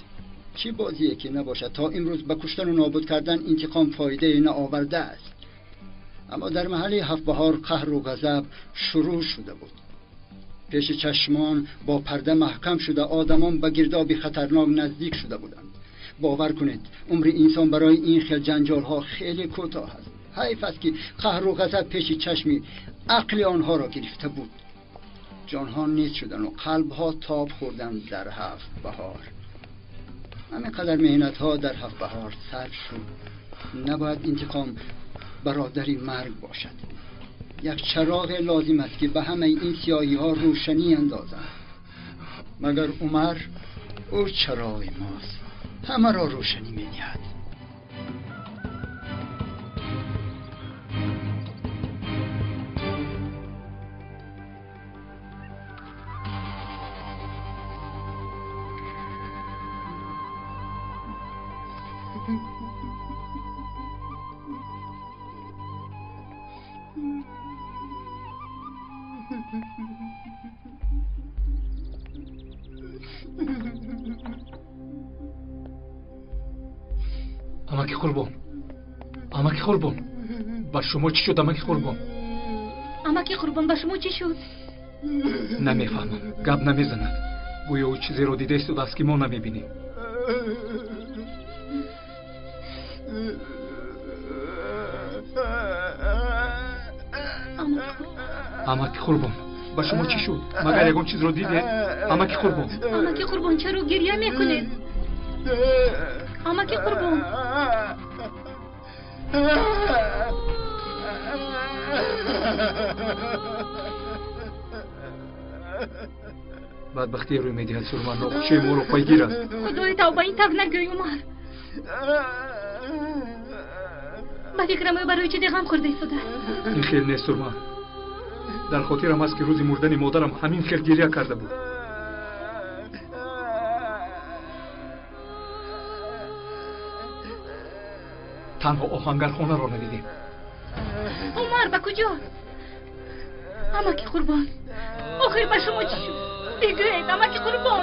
Чӣ бозие ки набошад? То имрӯз ба куштану нобуд кардан интиқом фоидае наовардааст. Аммо дар маҳаллаи Ҳафтбаҳор қаҳру ғазаб шурӯъ шуда буд. Пеши чашмон бо парда маҳкам шуда одамон ба гирдоби хатарнок наздик шуда буданд. Бовар кунед, умри инсон барои ин хел ҷанҷолҳо хеле кӯтоҳ аст. Ҳайф аст ки қаҳру ғазаб пеши чашми ақли онҳоро гирифта буд. Ҷонҳо низ шуданд ва қалбҳо тоб хӯрданд дар Ҳафтбаҳор. ҳамин қадар меҳнатҳо дар Ҳафтбаҳор сарф шуд. Набояд интиқом бародари марг бошад. Як чароғе лозим аст ки ба ҳамаи ин сиёҳиҳо рӯшанӣ андозанд. Магар Умар ӯ чароғи мост, ҳамаро рӯшанӣ медиҳад. Амаки Қурбон, амаки Қурбон, ба шумо чӣ шуд? Амаки Қурбон, амаки Қурбон, ба шумо чӣ шуд? Намефаҳмам, гап намезанад. Гӯё ӯ чизеро дида истодааст ки мо намебинем. Амаки Қурбон, ба шумо чӣ шуд? Магар ягон чизро дидед? Амаки Қурбон, амаки Қурбон, чаро гиря мекунед? Амаки Қурбон, бадбахтие рӯй медиҳад. Сурма, нохушии моро пайгир аст. Худои тавба, ин тавр нагӯй, Умар. Ба фикрам ӯ барои чизе ғам хӯрда истодааст. Ин хел нест, Сурма. Дар хотирам аст ки рӯзи мурдани модарам ҳамин хел гиря карда буд. Танҳо оҳангархонаро надидем. Умар, ба куҷо? Амаки Қурбон, охир ба шумо чӣ шуд? Бигӯед, амаки Қурбон.